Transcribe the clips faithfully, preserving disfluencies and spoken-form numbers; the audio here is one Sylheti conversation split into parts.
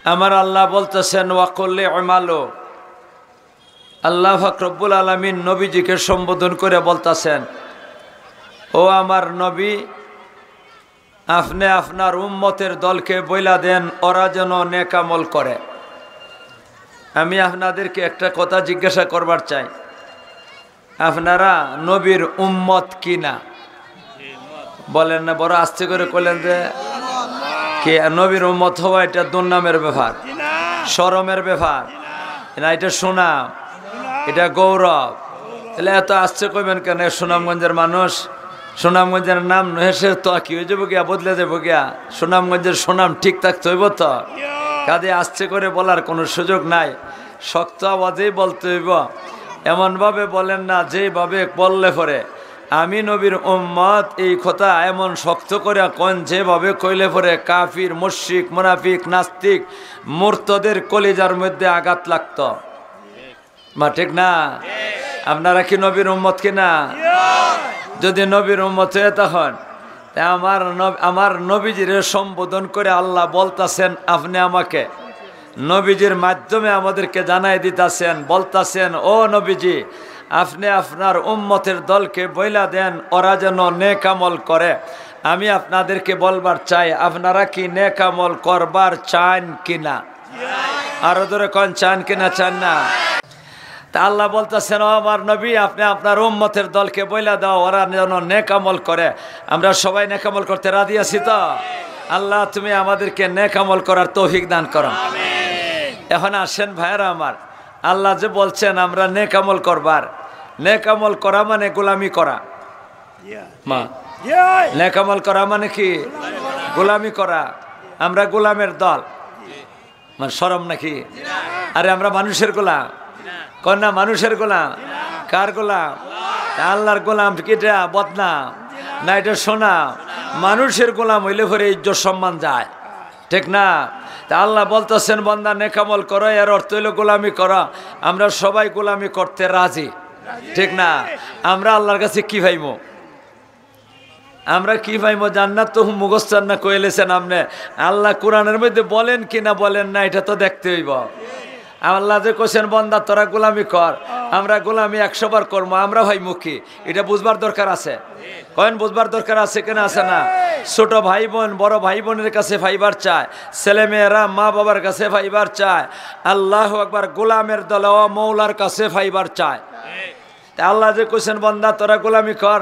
আমার আল্লাহ বলতেছেন, "ওয়াকুল্লি আমালু।" আল্লাহ পাক রব্বুল আলামিন নবীজিকে সম্বোধন করে বলতেছেন, "ও আমার নবী, আপনি আপনার উম্মতের দলকে বইলা দেন, ওরা যেন নেক আমল করে।" আমি আপনাদেরকে একটা কথা জিজ্ঞাসা করবার চাই, আপনারা নবীর উম্মত কি না? বলেন না, বড় আস্তে করে কইলেন যে, কি নবীর উম্মত হওয়া এটা দুর্নামের ব্যাপার, শরমের ব্যাপার না, এটা সুনাম, এটা গৌরব। তাহলে এত আস্তে কইবেন কেন? সুনামগঞ্জের মানুষ, সুনামগঞ্জের নাম নহেসে তো কি হয়ে যাবো গিয়া, বদলে যাবো গিয়া? সুনামগঞ্জের সুনাম ঠিক থাকতে হইব তো। কাজে আস্তে করে বলার কোনো সুযোগ নাই, শক্ত আওয়াজেই বলতে হইব, এমনভাবে বলেন না যেভাবে বললে পরে আমি নবীর উম্মত এই কথা এমন শক্ত করে কন যেভাবে কইলে পরে কাফির, মুশরিক, মুনাফিক, নাস্তিক, মুরতাদের কলিজার মধ্যে আঘাত লাগতো। মা ঠিক না? আপনারা কি নবীর উম্মত কি না? যদি নবীর উম্মত হয়ে তখন তা আমার নব-, আমার নবীজিরে সম্বোধন করে আল্লাহ বলতাছেন, আপনি আমাকে নবীজির মাধ্যমে আমাদেরকে জানাই দিতাছেন, বলতাছেন, "ও নবীজি, আপনি আপনার উম্মতের দলকে বইলা দেন, ওরা যেন নেক আমল করে।" আমি আপনাদেরকে বলবার চাই, আপনারা কি নেক আমল করবার চান কি না? আরো জোরে কন, চান কি না, চান না? তা আল্লাহ বলতেছেন, "ও আমার নবী, আপনি আপনার উম্মতের দলকে বইলা দাও, ওরা যেন নেক আমল করে।" আমরা সবাই নেক আমল করতে রাজি আছি তো? আল্লাহ, তুমি আমাদেরকে নেক আমল করার তৌফিক দান করো। এখন আসেন ভাইরা আমার, আল্লাহ যে বলছেন আমরা নেক আমল করবার, নেক আমল করা মানে গোলামি করা। মা, নেক আমল করা মানে কি? গোলামি করা। আমরা গোলামের দল। মানে শরম নাকি? আরে আমরা মানুষের গোলাম। কন না মানুষের গোলাম? কার গোলাম? তা আল্লাহর গোলাম কি এটা বদনাম? না, এটা সুনাম। মানুষের গোলাম হইলে পরে ইজ্জত সম্মান যায়, ঠিক না? তা আল্লাহ বলতেছেন, "বন্দা নেক আমল করো", এর অর্থ হইল গোলামি করা। আমরা সবাই গোলামি করতে রাজি, ঠিক না? আমরা আল্লাহর কাছে কি পাইমু? আমরা কি পাইমু? জান্নাত তো মুখস্থ না কইলেছেন আপনি। আল্লাহ কোরআনের মধ্যে বলেন কি না বলেন না, এটা তো দেখতে হইব। আল্লাহ যে কইছেন, "বন্দা, তোরা গোলামি কর", আমরা গোলামি একশো বার করবো, আমরা পাইমু কি? এটা বুঝবার দরকার আছে। কয়েন বুঝবার দরকার আছে কিনা, আছে না? ছোট ভাই বোন বড় ভাই বোনের কাছে পাইবার চায়, ছেলে মেয়েরা মা বাবার কাছে পাইবার চায়। আল্লাহু আকবার, গোলামের দলেও মৌলার কাছে পাইবার চায়। তা আল্লাহ যে কইছেন, "বন্দা, তোরা গোলামি কর",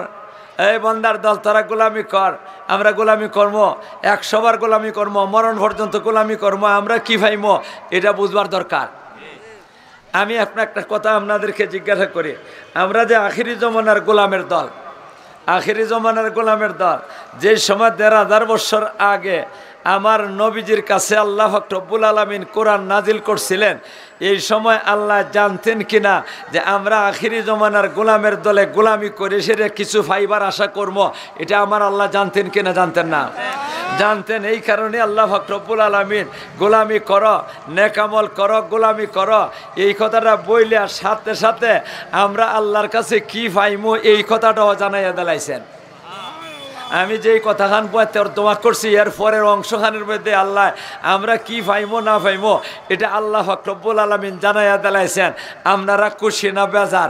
এই বন্দার দল, তোরা গোলামি কর, আমরা গোলামি করবো, একশো বার গোলামি করবো, মরণ পর্যন্ত গোলামি করবো, আমরা কি পাইমু? এটা বুঝবার দরকার। আমি আপনার একটা কথা আপনাদেরকে জিজ্ঞাসা করি, আমরা যে আখেরি জমানার গোলামের দল, আখেরি জমানার গোলামের দল, যে সময় দেড় হাজার বছর আগে আমার নবীজির কাছে আল্লাহ পাক রব্বুল আলামিন কোরআন নাজিল করছিলেন, এই সময় আল্লাহ জানতেন কিনা যে আমরা আখেরি জমানার গোলামের দলে গোলামি করে সেটা কিছু পাইবার আশা করবো? এটা আমার আল্লাহ জানতেন কিনা? জানতেন না? জানতেন। এই কারণে আল্লাহ পাক রব্বুল আলামিন, "গোলামি করো, নেকামল করো, গোলামি করো", এই কথাটা বইলে আর সাথে সাথে আমরা আল্লাহর কাছে কি পাইমু, এই কথাটাও জানাইয়া দিলাইছেন। আমি যেই কথাখান বয়াতে তর্জমা করছি, এর পরের অংশখানের মধ্যে আল্লাহ আমরা কি পাইমু না পাইমু, এটা আল্লাহ পাক রব্বুল আলামিন জানাইয়া দিলাইছেন। আপনারা খুশি না বেজার?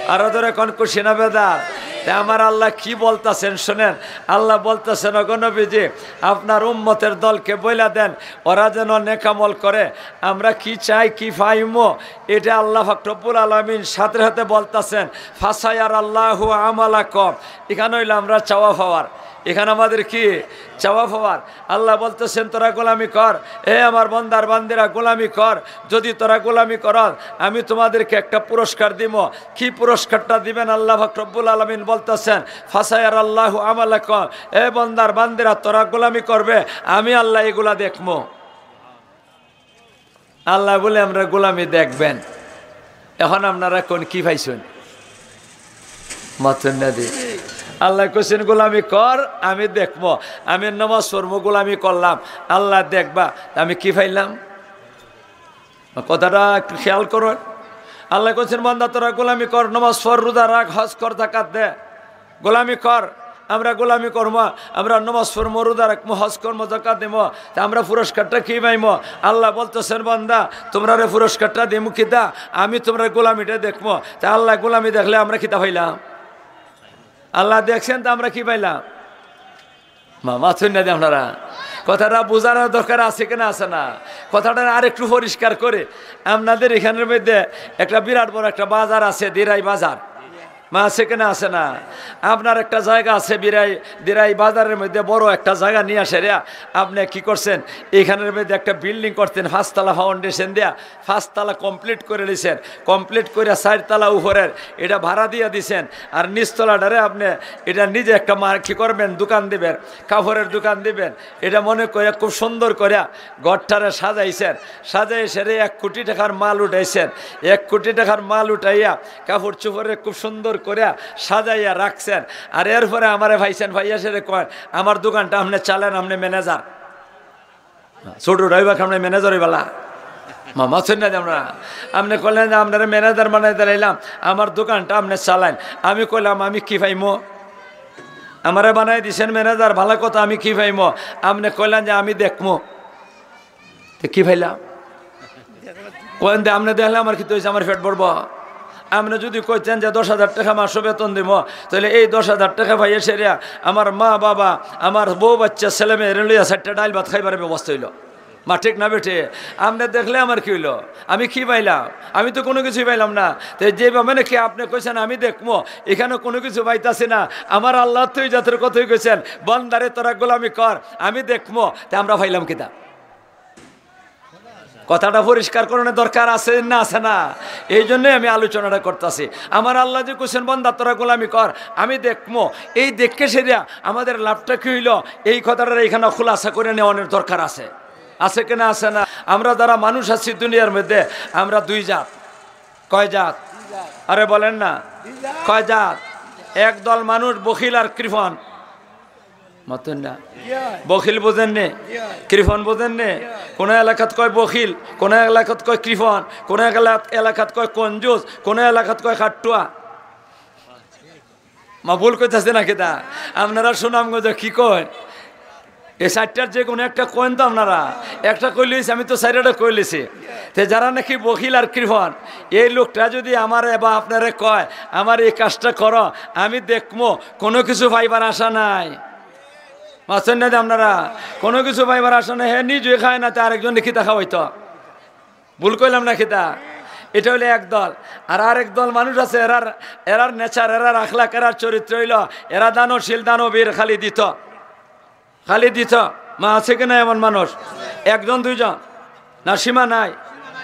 আরো ধরে কোন খুশি না বেজার? তে আমার আল্লাহ কি বলতাছেন শুনেন। আল্লাহ বলতেছেন, "ওগো নবীজি, আপনার উম্মতের দলকে বইলা দেন, ওরা যেন নেকামল করে।" আমরা কি চাই, কি পাইমু, এটা আল্লাহ পাক রব্বুল আলামিন সাথে সাথে বলতাছেন, "ফাসায়ারাল্লাহু আমালাকুম।" এখানে হইলো আমরা চাওয়া পাওয়ার, এখানে আমাদের কি চাওয়া পাওয়ার। আল্লাহ বলতেছেন, "তোরা গোলামি কর, এ আমার বন্দার বান্দিরা, গোলামি কর। যদি তোরা গোলামি করস, আমি তোমাদেরকে একটা পুরস্কার দিমু।" কি পুরস্কারটা দিবেন? আল্লাহ পাক রব্বুল আলামিন বলতেছেন, "ফাসায়ারাল্লাহু আমালাকুম।" এ বন্দার বান্দিরা, তোরা গোলামি করবে, আমি আল্লাহ এগুলা দেখমু। আল্লাহ বলে, "আমরা গোলামি দেখবেন।" এখন আপনারা কোন কি পাইছেন? মাতুন না দি। আল্লাহ কইছেন, "গোলামি কর, আমি দেখবো, আমি নামাজ পড়বো, গোলামি করলাম, আল্লাহ দেখবা।" আমি কি পাইলাম? কথাটা একটু খেয়াল করুন। আল্লাহ কইছেন, "বান্দা, তোরা গোলামি কর, নামাজ পড়, রোজা রাখ, হজ কর, যাকাত দে, গোলামি কর।" আমরা গোলামি করমু, আমরা নমাজ পড়মু, রোজা রাখমু, হজ করমু, যাকাত দিমু, তে আমরা পুরস্কারটা কি পাইমু? আল্লায় বলতেছেন, বান্দা, তোমরারে পুরস্কারটা দিমু কিতা? আমি তোমরার গোলামিটা দেখমু। তে আল্লায় গোলামি দেখলে আমরা কিতা পাইলাম? আল্লায় দেখছেন, তে আমরা কি পাইলাম? মা, মাথুন না দে আপনারা। কথাটা বুঝানোর দরকার আছে কিনা আছে না? কথাটা আর একটু পরিষ্কার করে, আপনাদের এখানের মধ্যে একটা বিরাট বড় একটা বাজার আছে, দিরাই বাজার। মা, আছে কিনা আছে না? আপনার একটা জায়গা আছে বিরাই, দিরাই বাজারের মধ্যে বড় একটা জায়গা নিয়া সেরা আপনি কি করছেন? এখানের মধ্যে একটা বিল্ডিং করতেন, পাঁচতলা ফাউন্ডেশন দেয়া, পাঁচতলা কমপ্লিট করে নিছেন। কমপ্লিট করে চারতলা উপরের এটা ভাড়া দিয়া দিছেন, আর নিচতলাটারে আপনি এটা নিজে একটা মার-, কি করবেন, দোকান দিবেন, কাপড়ের দোকান দিবেন। এটা মনে করে খুব সুন্দর করে ঘরটারে সাজাইছেন, সাজাই সেরে এক কোটি টাকার মাল উঠাইছেন, এক কোটি টাকার মাল উঠাইয়া কাপড় চোপড়ে খুব সুন্দর করে সাজাইয়া রাখছেন। আর এরপরে আমারে পাইছেন, পাইয়া সেরে কয়, "আমার দোকানটা আপনি চালান, আপনি ম্যানেজার।" ছোট ড্রাইভার, আপনি ম্যানেজার হইবালা? মা, মাথুন না দে আপনারা। আপনি কইলেন যে আপনারে ম্যানেজার বানাই দিলাইলাম, আমার দোকানটা আপনি চালান। আমি কইলাম, "আমি কি পাইমু?" আমারে বানাই দিছেন ম্যানেজার, ভালা কথা, আমি কি পাইমু? আপনি কইলেন যে, "আমি দেখমু।" তে কি পাইলাম? কইন দে, আপনি দেখলে আমার কিতা অইছে? আমার পেট ভরবো? আপনি যদি কইতেন যে দশ হাজার টাকা মাসো বেতন দিমু, তাইলে এই দশ হাজার টাকা পাইয়া সেরিয়া আমার মা বাবা, আমার বউ বাচ্চা ছেলে মেয়েরে লইয়া চাইরটা ডাইল ভাত খাইবার ব্যবস্থা অইলো। মা, ঠিক না বেঠিক? আপনি দেখলে আমার কি অইলো? আমি কি পাইলাম? আমি তো কুনু কিছুই পাইলাম না। তে যে মানে কি আপনি কইছেন আমি দেখমু, এখানে কুনু কিছু পাইতাছি না। আমার আল্লায় তো এই জাতর কথাই কইছেন, "বান্দারে, তোরা গোলামি কর, আমি দেখমু।" তে আমরা পাইলাম কিতা? কথাটা পরিষ্কার করানোর দরকার আছে না, আছে না? এই জন্যই আমি আলোচনাটা করতাছি। আমার আল্লায় যে কইছেন, "বান্দা, তোরা গোলামি কর, আমি দেখমু।" এই দেখে সেরিয়া আমাদের লাভটা কি অইলো? এই কথাটা এখানে খুলাসা করে নেওয়ানোর দরকার আছে। আছে কি না, আছে না? আমরা যারা মানুষ আছি দুনিয়ার মধ্যে, আমরা দুই জাত। কয় জাত? আরে বলেন না, কয় জাত? এক দল মানুষ বখিল আর কৃপণ। মাতুন না। বখিল বোঝেন নে? কৃপণ বোঝেন নে? কোন এলাকাত কয় বখিল, কোন এলাকাত কয় কৃপণ, কোন এলা-, এলাকাত কয় কঞ্জুস, কোন এলাকাত কয় খাট্টুয়া। মা, ভুল কইতাছি না কিতা? আপনারা সুনামগঞ্জে কি কয়? এই চাইরটার যে কোনো একটা কইন তো আপনারা। একটা কইলে অইছে, আমি তো চাইরটা কইলিছি। তে যারা নাকি বখিল আর কৃপণ, এই লোকটা যদি আমারে বা আপনারে কয়, "আমার এই কাজটা করো, আমি দেখমু, কোনো কিছু পাইবার আশা নাই।" মাতুন না দে আপনারা, কোনো কিছু পাইবার আশা নাই, হে নিজে খায় না, তে আরেকজনরে কিতা খাওয়াইতো? ভুল কইলাম না কিতা? এটা অইলো এক দল। আর আরেক দল মানুষ আছে, এরার, এরার নেচার, এরার আখলাক, এরার চরিত্র অইলো, এরা দানশীল, দানবীর, খালি দিত, খালি দিত। মা, আছে কি না এমন মানুষ? একজন, দুইজন? না, সীমা নাই,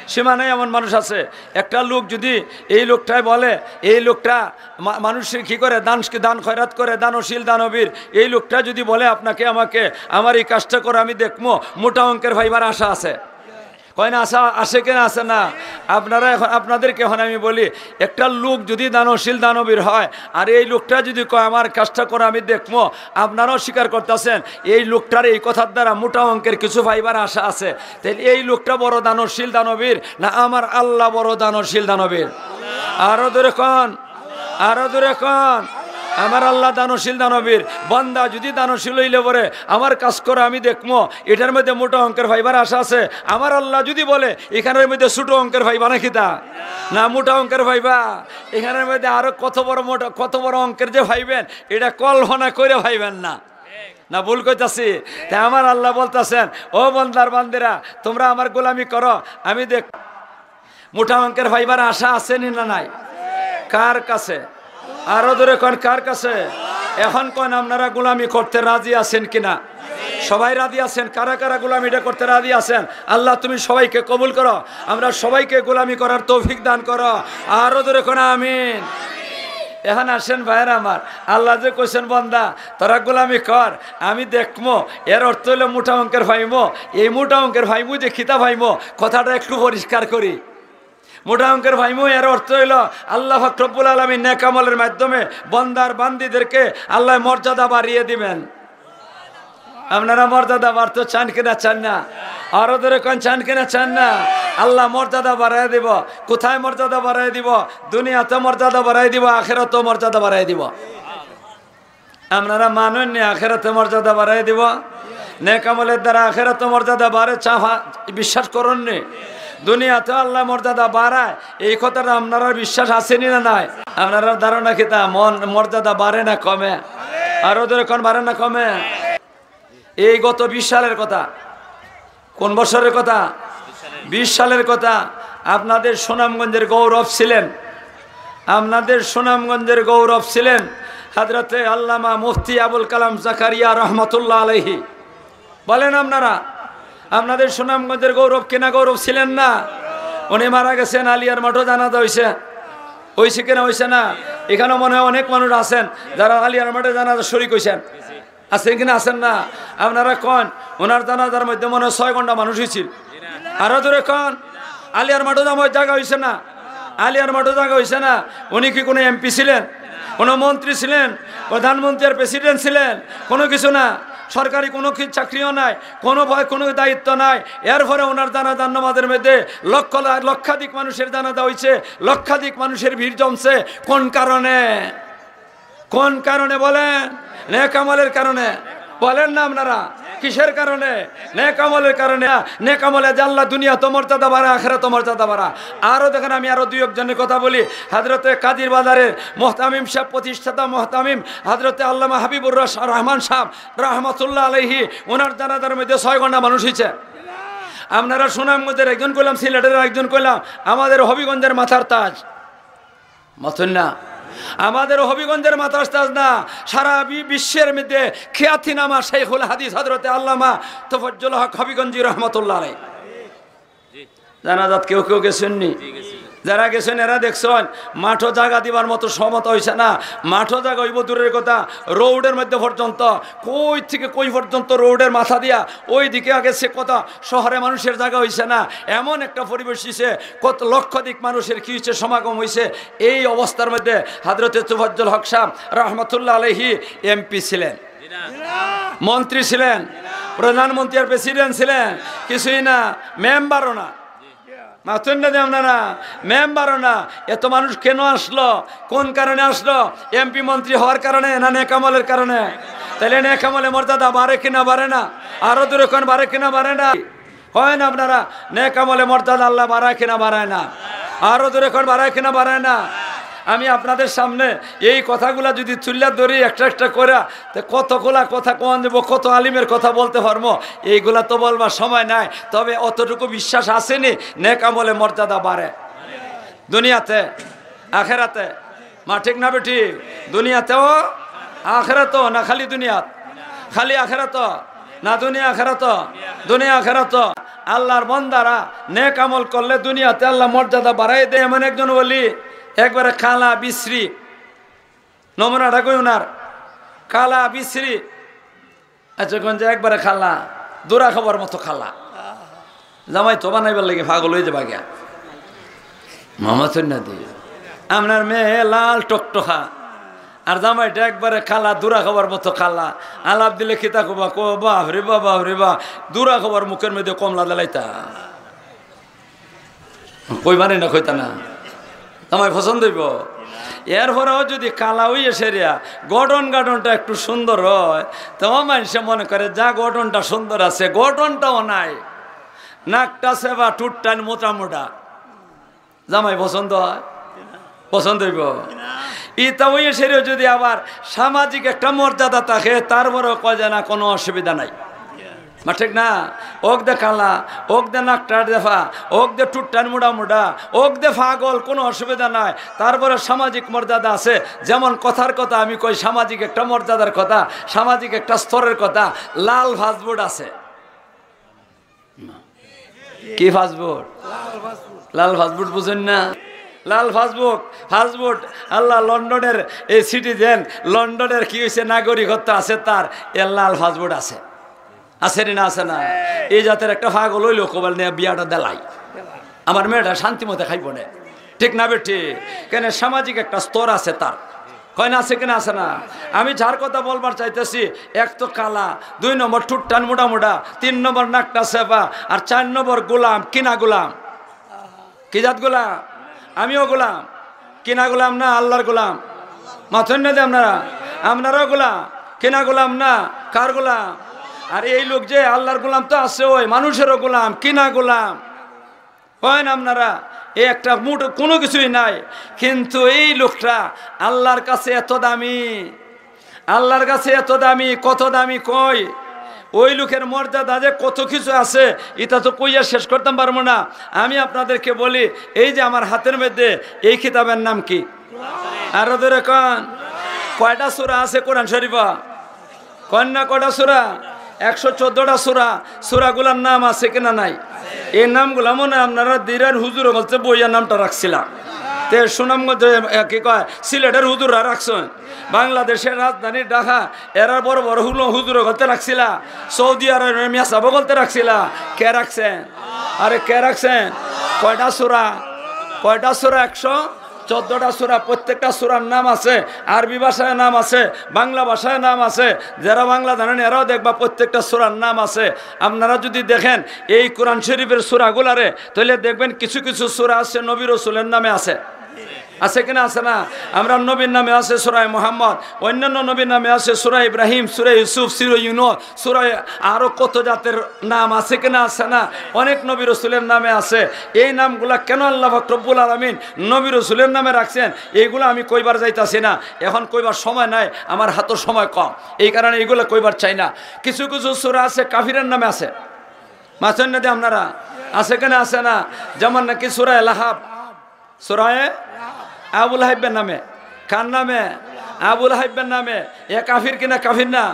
সীমা নাই। এমন মানুষ আছে। একটা লোক যদি, এই লোকটায় বলে, এই লোকটা মা-, মানুষের কি করে, দান, দান খয়রাত করে, দানশীল, দানবীর, এই লোকটা যদি বলে আপনাকে, আমাকে, "আমার এই কাজটা করো, আমি দেখমু, মোটা অঙ্কের পাইবার আশা আছে।" কয় না, আশা আছে কি না, আছে না? আপনারা এখন, আপনাদেরকে এখন আমি বলি, একটা লোক যদি দানশীল, দানবীর হয়, আর এই লোকটা যদি কয়, "আমার কাজটা করো, আমি দেখমু", আপনারাও স্বীকার করতেছেন, এই লোকটার এই কথার দ্বারা মোটা অঙ্কের কিছু পাইবার আশা আছে। তাইলে এই লোকটা বড় দানশীল, দানবীর, না আমার আল্লাহ বড় দানশীল, দানবীর? আরো জোরে কন, আরো জোরে কন। আমার আল্লাহ দানশীল, দানবীর। বান্দা যদি দানশীল অইলে পরে, "আমার কাজ করো, আমি দেখমু, এটার মধ্যে মোটা অঙ্কের পাইবার আশা আছে।" আমার আল্লাহ যদি বলে, "এখানের মধ্যে ছোট অঙ্কের পাইবা না কিতা? না, মোটা অঙ্কের পাইবা।" এখানের মধ্যে আরো কত বড় মোটা, কত বড় অঙ্কের যে পাইবেন, এটা কল্পনা করে পাইবেন না। না, ভুল কইতাছি? তে আমার আল্লাহ বলতাছেন, "ও বন্দার বান্দিরা, তোমরা আমার গোলামি করো, আমি দেখ।" মোটা অঙ্কের পাইবার আশা আছে নি না নাই? কার কাছে? আরো জোরে কন, কার কাছে? এখন কন, আপনারা গোলামি করতে রাজি আছেন কিনা? সবাই রাজি আছেন? কারা কারা গোলামিটা করতে রাজি আছেন? আল্লাহ, তুমি সবাইকে কবুল করো, আমরা সবাইকে গোলামি করার তৌফিক দান করো। আরো জোরে কন, আমিন। এখন আসেন ভাইরা আমার, আল্লাহ যে কইছেন, "বন্দা, তোরা গোলামি কর, আমি দেখমু", এর অর্থ অইলো মোটা অঙ্কের পাইমু। এই মোটা অঙ্কের পাইমু যে কিতা পাইমু, কথাটা একটু পরিষ্কার করি। মোটা অঙ্কের পাইমু, এর অর্থ অইলো আল্লাহ পাক রব্বুল আলামিন নেক আমলের মাধ্যমে বন্দার বান্দিদেরকে আল্লাহ মর্যাদা বাড়িয়ে দিবেন। আপনারা মর্যাদা বাড়তো চান কিনা চান না? আরো জোরে কন, চান কিনা চান না? আল্লাহ মর্যাদা বাড়ায় দিব। কোথায় মর্যাদা বাড়ায় দিব? দুনিয়াতে মর্যাদা বাড়ায় দিব, আখেরাতেও মর্যাদা বাড়ায় দিব। আপনারা মানইন নি আখেরাতে মর্যাদা বাড়াই দিব? নেক আমলের দ্বারা আখেরাতে মর্যাদা বাড়ে, চাফা বিশ্বাস করইন নি? দুনিয়াতে আল্লাহ মর্যাদা বাড়ায়, এই কথাটা আপনারার বিশ্বাস আছে নি না নাই? আপনারার ধারণা কিতা, মন মর্যাদা বাড়ে না কমে? আরো জোরে কন, বাড়ে না কমে? এই গত বিশ সালের কথা। কোন বছরের কথা? বিশ সালের কথা। আপনাদের সুনামগঞ্জের গৌরব ছিলেন, আপনাদের সুনামগঞ্জের গৌরব ছিলেন হযরতে আল্লামা মুফতি আবুল কালাম জাকারিয়া রহমতুল্লাহ আলাইহি। বলেন আপনারা, আপনাদের সুনামগঞ্জের গৌরব কিনা গৌরব ছিলেন না? উনি মারা গেছেন, আলিয়ার মাঠও জানাজা হইছে, হইছে কিনা হইছে না? এখানে মনে হয় অনেক মানুষ আছেন যারা আলিয়ার মাঠে জানাজা শরিক হইছেন, আছেন কিনা আছেন না? আপনারা কন, ওনার জানাজার মধ্যে মনে হয় ছয় ঘন্টা মানুষ হইছিল। আরো জোরে কন, আলিয়ার মাঠও জামাত জাগা হইছে না? আলিয়ার মাঠও জাগা হইছে না? উনি কি কোনো এমপি ছিলেন, কোনো মন্ত্রী ছিলেন, প্রধানমন্ত্রী আর প্রেসিডেন্ট ছিলেন? কোনো কিছু না। সরকারি কোনো কি চাকরিও নাই, কোনো ভয়, কোনো দায়িত্ব নাই। এরপরে ওনার জানাজার নামাজের মধ্যে লক্ষ লা-, লক্ষাধিক মানুষের জানাজা হইছে, লক্ষাধিক মানুষের ভিড় জমছে। কোন কারণে? কোন কারণে বলেন? নেক আমলের কারণে। বলেন না আপনারা, কিসের কারণে? নেক আমলের কারণে। নেক আমলে যে আল্লাহ দুনিয়াত মর্যাদা বাড়ায়, আখেরাত মর্যাদা বাড়ায়। আরো দেখেন, আমি আরো দুই একজনের কথা বলি। হযরতে কাদির বাজারের মুহতামিম সাহেব, প্রতিষ্ঠাতা মুহতামিম হযরতে আল্লামা হাবিবুর রস-, রহমান সাহেব রহমতুল্লাহ আলাইহি, ওনার জানাজার মধ্যে ছয় ঘন্টা মানুষ হইছে। আপনারা সুনামগঞ্জের একজন কইলাম, সিলেটের একজন কইলাম, আমাদের হবিগঞ্জের মাথার তাজ। মাতুন না, আমাদের হবিগঞ্জের মাথার তাজ না, সারা বি-, বিশ্বের মধ্যে খ্যাতিনামা শেখুল হাদিস হযরতে আল্লামা তোফাজ্জল হক হবিগঞ্জি রহমতুল্লাহ আলাইহি। জানাজাত কেউ কেউ গেছেন নি? যারা গেছেন এরা দেখছেন, মাঠও জাগা দিবার মতো সমতা হইছে না। মাঠও জাগা হইব দূরের কথা, রোডের মধ্যে পর্যন্ত, কই থেকে কই পর্যন্ত রোডের মাথা দিয়া ওই দিকে আগে সে কথা, শহরে মানুষের জাগা হইছে না। এমন একটা পরিবেশ হইছে, কত লক্ষাধিক মানুষের কি হইছে, সমাগম হইছে। এই অবস্থার মধ্যে হযরতে তোফাজ্জল হক সাহেব রহমতুল্লাহ আলাইহি এমপি ছিলেন, মন্ত্রী ছিলেন, প্রধানমন্ত্রী আর প্রেসিডেন্ট ছিলেন, কিছুই না, মেম্বারও না। মাতুন না যে আপনারা, মেম্বারও না। এত মানুষ কেন আসলো, কোন কারণে আসলো? এমপি মন্ত্রী হওয়ার কারণে না নেক আমলের কারণে? তাহলে নেক আমলে মর্যাদা বাড়ে কিনা বাড়ে না? আরো জোরে কন, বাড়ে কিনা বাড়ে না? কয় না আপনারা, নেক আমলে মর্যাদা আল্লাহ বাড়ায় কিনা বাড়ায় না? আরো জোরে কন, বাড়ায় কিনা বাড়ায় না? আমি আপনাদের সামনে এই কথাগুলা যদি তুলিয়া ধরি একটা একটা করে, তে কতগুলা কথা কওয়ান দিব, কত আলিমের কথা বলতে পারবো, এইগুলা তো বলবার সময় নাই। তবে অতটুকু বিশ্বাস আছে নি, নেক আমলে মর্যাদা বাড়ে দুনিয়াতে, আখেরাতে। মা ঠিক না বেঠিক? দুনিয়াতেও, আখেরাতও, না খালি দুনিয়াত? খালি আখেরাত? না দুনিয়া আখেরাত? দুনিয়া আখেরাত। আল্লাহর বন্দারা নেক আমল করলে দুনিয়াতে আল্লাহ মর্যাদা বাড়াই দেয়। এমন একজন ওলি, একবারে কালা বিশ্রী, নমুনাটা কই ওনার, কালা বিশ্রী। আচ্ছা, কোন যে একবারে কালা, দুরা খাবার মতো কালা। জামাই তো বানাইবার লাগি পাগল হয়ে যাবা গিয়া। মামা তো না দি, আপনার মেয়ে লাল টকটকা, আর জামাইটা একবারে কালা, দুরা খাবার মতো কালা। আলাপ দিলে কিতা কবা, কো বাপ রে বাপ, বাপ রে বাপ, দুরা খাবার মুখের মধ্যে কমলা দিলাইতা। কইবা নি না, কইতা না? তোমায় পছন্দ হইব? এরপরেও যদি কালা হইয়া সেরিয়া গঠন গাঠনটা একটু সুন্দর হয়, তোমার মানুষে মনে করে যা গঠনটা সুন্দর আছে, গঠনটাও নাই, নাকটা সেবা, টুটটান মোটা মোটা, জামাই পছন্দ হয়? পছন্দ হইব? ইতা হইয়া সেরিয়া যদি আবার সামাজিক একটা মর্যাদা থাকে, তারপরেও কয় যে না, কোনো অসুবিধা নাই। মা ঠিক না? ওক দে কালা, ওক দে নাকটার দেফা, ওক দে টুটটান মুড়া মুড়া, ওক দে পাগল, কোনো অসুবিধা নাই। তারপরে সামাজিক মর্যাদা আছে, যেমন কথার কথা আমি কই, সামাজিক একটা মর্যাদার কথা, সামাজিক একটা স্তরের কথা। লাল পাসপোর্ট আছে। কি পাসপোর্ট? লাল পাসপোর্ট বুঝেন না? লাল পাসপোর্ট, পাসপোর্ট। আল্লাহ, লন্ডনের এই সিটিজেন, লন্ডনের কি হইছে, নাগরিকত্ব আছে তার, এর লাল পাসপোর্ট আছে। আছে নি না আছে না? এই জাতের একটা পাগল হইলো কবাল নিয়ে বিয়াটা দেলাই। আমার মেয়েটা শান্তি মতে খাইব না। ঠিক না বেঠিক? কেন সামাজিক একটা স্তর আছে তার। কয় না আছে কি না আছে না? আমি যার কথা বলবার চাইতেছি, এক তো কালা, দুই নম্বর ঠুটটান মোটা মোটা, তিন নম্বর নাকটা সেবা, আর চার নম্বর গোলাম, কিনা গোলাম। কি জাত গোলাম? আমিও গোলাম। কিনা গোলাম না আল্লাহর গোলাম? মাথুন না যে আপনারা, আপনারাও গোলাম। কিনা গোলাম না? কার গোলাম? আর এই লোক যে আল্লাহর গোলাম তো আছে, ওই মানুষেরও গোলাম, কিনা গোলাম? কইন আপনারা, এই একটা মুঠ কোনো কিছুই নাই, কিন্তু এই লোকটা আল্লাহর কাছে এত দামি, আল্লাহর কাছে এত দামি, কত দামি কই? ওই লোকের মর্যাদা যে কত কিছু আছে, এটা তো কইয়া শেষ করতাম পারবো না। আমি আপনাদেরকে বলি, এই যে আমার হাতের মধ্যে এই কিতাবের নাম কি? আরো ধরে কন, কয়টা সূরা আছে কোরআন শরীফ? কন না কয়টা সূরা? একশো চোদ্দটা সূরা। সূরাগুলার নাম আছে কিনা নাই? এই নামগুলা মনে হয় আপনারা দিরার হুজুর বলতে বইয়া নামটা রাখছিলাম। তে সুনামগঞ্জে, এ, কি কয়, সিলেটের হুজুররা রাখছেন, বাংলাদেশের রাজধানী ঢাকা, এরা বড় বড় হুলো হুজুর বলতে রাখছিলা, সৌদি আরবের মিয়া সাহেব বলতে রাখছিলা। কে রাখছেন? আরে কে রাখছেন? কয়টা সূরা? কয়টা সূরা? একশো চোদ্দটা সূরা। প্রত্যেকটা সূরার নাম আছে, আরবি ভাষায় নাম আছে, বাংলা ভাষায় নাম আছে। যারা বাংলা জানেন এরাও দেখবা প্রত্যেকটা সূরার নাম আছে। আপনারা যদি দেখেন এই কোরআন শরীফের সূরাগুলারে, তাহলে দেখবেন কিছু কিছু সূরা আছে নবী রসুলের নামে আছে। আছে কিনা? আছে না? আমরা নবীর নামে আছে সূরায়ে মুহাম্মদ, অন্যান্য নবীর নামে আছে সূরায়ে ইব্রাহিম, সূরায়ে ইউসুফ, সূরায়ে ইউনুস, সূরায়ে আরো কত জাতের নাম আছে কিনা? আছে না? অনেক নবী রসুলের নামে আছে। এই নামগুলা কেন আল্লাহ পাক রব্বুল আলামিন নবী রসুলের নামে রাখছেন, এইগুলা আমি কইবার যাইতাছি না, এখন কইবার সময় নাই, আমার হাতে সময় কম, এই কারণে এইগুলা কইবার চাই না। কিছু কিছু সূরা আছে কাফিরের নামে আছে, মাতইন না দি আপনারা, আছে কিনা? আছে না? যেমন নাকি সূরায়ে লাহাব, সূরায়ে আবু লাহাবের নামে। কার নামে? আবু লাহাবের নামে। এ কাফির কিনা কাফির না?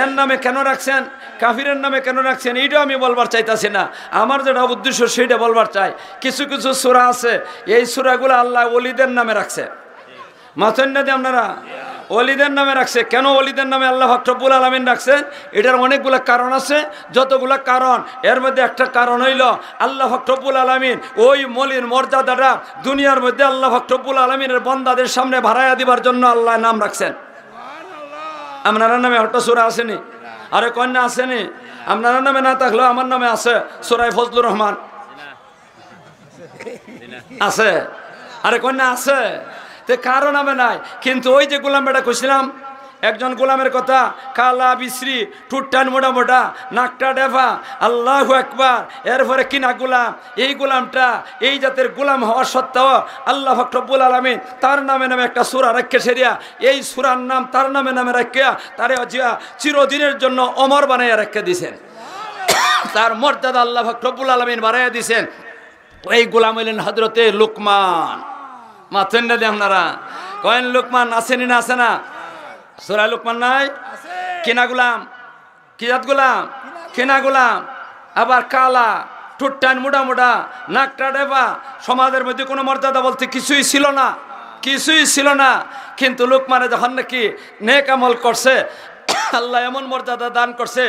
এর নামে কেন রাখছেন? কাফিরের নামে কেন রাখছেন? এইটাও আমি বলবার চাইতাছি না। আমার যেটা উদ্দেশ্য সেইটা বলবার চাই। কিছু কিছু সূরা আছে, এই সূরাগুলো আল্লাহ ওলিদের নামে রাখছে। মাতইন না দি আপনারা, ওলিদের নামে রাখছে। কেন ওলিদের নামে আল্লাহ পাক রব্বুল আলামিন রাখছেন? এটার অনেকগুলা কারণ আছে। যতগুলা কারণ, এর মধ্যে একটা কারণ হইল আল্লাহ পাক রব্বুল আলামিন ওই ওলির মর্যাদাটা দুনিয়ার মধ্যে আল্লাহ পাক রব্বুল আলামিনের বন্দাদের সামনে বাড়াইয়া দিবার জন্য আল্লাহ নাম রাখছেন। আপনারার নামে একটা সূরা আছে নি? আরে কন না, আছে নি? আপনারার নামে না থাকলেও আমার নামে আছে, সূরায়ে ফজলুর রহমান। আছে? আরে কন না, আছে। তে কারো নামে নাই। কিন্তু ওই যে গোলাম বেটা কইছিলাম, একজন গোলামের কথা, কালা বিশ্রী, ঠুট্টান মোটা মোটা, নাকটা ডেফা, আল্লাহু আকবার। এরপরে কিনা গোলাম, এই গোলামটা, এই জাতের গোলাম হওয়া সত্ত্বেও আল্লাহ পাক রব্বুল আলামিন তার নামে নামে একটা সূরা রাখিয়া সেরিয়া, এই সূরার নাম তার নামে নামে রাখিয়া তারে জিয়া চিরদিনের জন্য অমর বানাইয়া রাখিয়া দিছেন। তার মর্যাদা আল্লাহ পাক রব্বুল আলামিন বাড়াইয়া দিছেন। এই গোলাম হইলেন হযরতে লুকমান। মাতইন না দি আপনারা, কইন লুকমান আছে নি না আছে না? সূরা লুকমান নাই? কিনা গোলাম? কি জাত গোলাম? কিনা গোলাম। আবার কালা, ঠুট্টান মোটা মোটা, নাকটা ডেফা, সমাজের মধ্যে কোনো মর্যাদা বলতে কিছুই ছিল না, কিছুই ছিল না। কিন্তু লুকমানে যখন নাকি নেক আমল করছে, আল্লাহ এমন মর্যাদা দান করছে,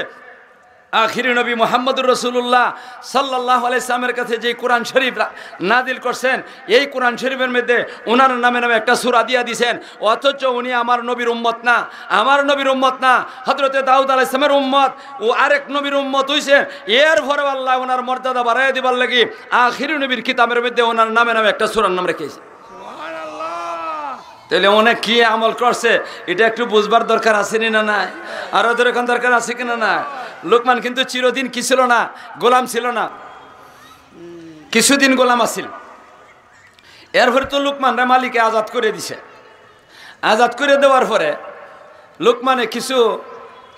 আখিরি নবী মুহাম্মদুর রাসূলুল্লাহ সাল্লাল্লাহু আলাইহি সাল্লামের কাছে যে কোরআন শরীফ রা-, নাজিল করছেন, এই কোরআন শরীফের মধ্যে ওনার নামে নামে একটা সূরা দিয়া দিছেন, অথচ উনি আমার নবীর উম্মত না, আমার নবীর উম্মত না, হযরতে দাউদ আলাইহিস সালামের উম্মত, ও আরেক নবীর উম্মত হইছে। এরপরেও আল্লাহ ওনার মর্যাদা বাড়াইয়া দিবার লাগি আখিরি নবীর কিতাবের মধ্যে ওনার নামে নামে একটা সূরার নাম রেখেছে। তাহলে অনেক কি আমল করছে, এটা একটু বুঝবার দরকার আছে নি না নাই? আরো দরকার, দরকার আছে কি না নাই? লোকমান কিন্তু চিরদিন কি ছিল না? গোলাম ছিল না, কিছুদিন গোলাম আছিল। এরপরে তো লোকমানরে মালিকে আজাদ করে দিছে। আজাদ করে দেওয়ার পরে লোকমানে কিছু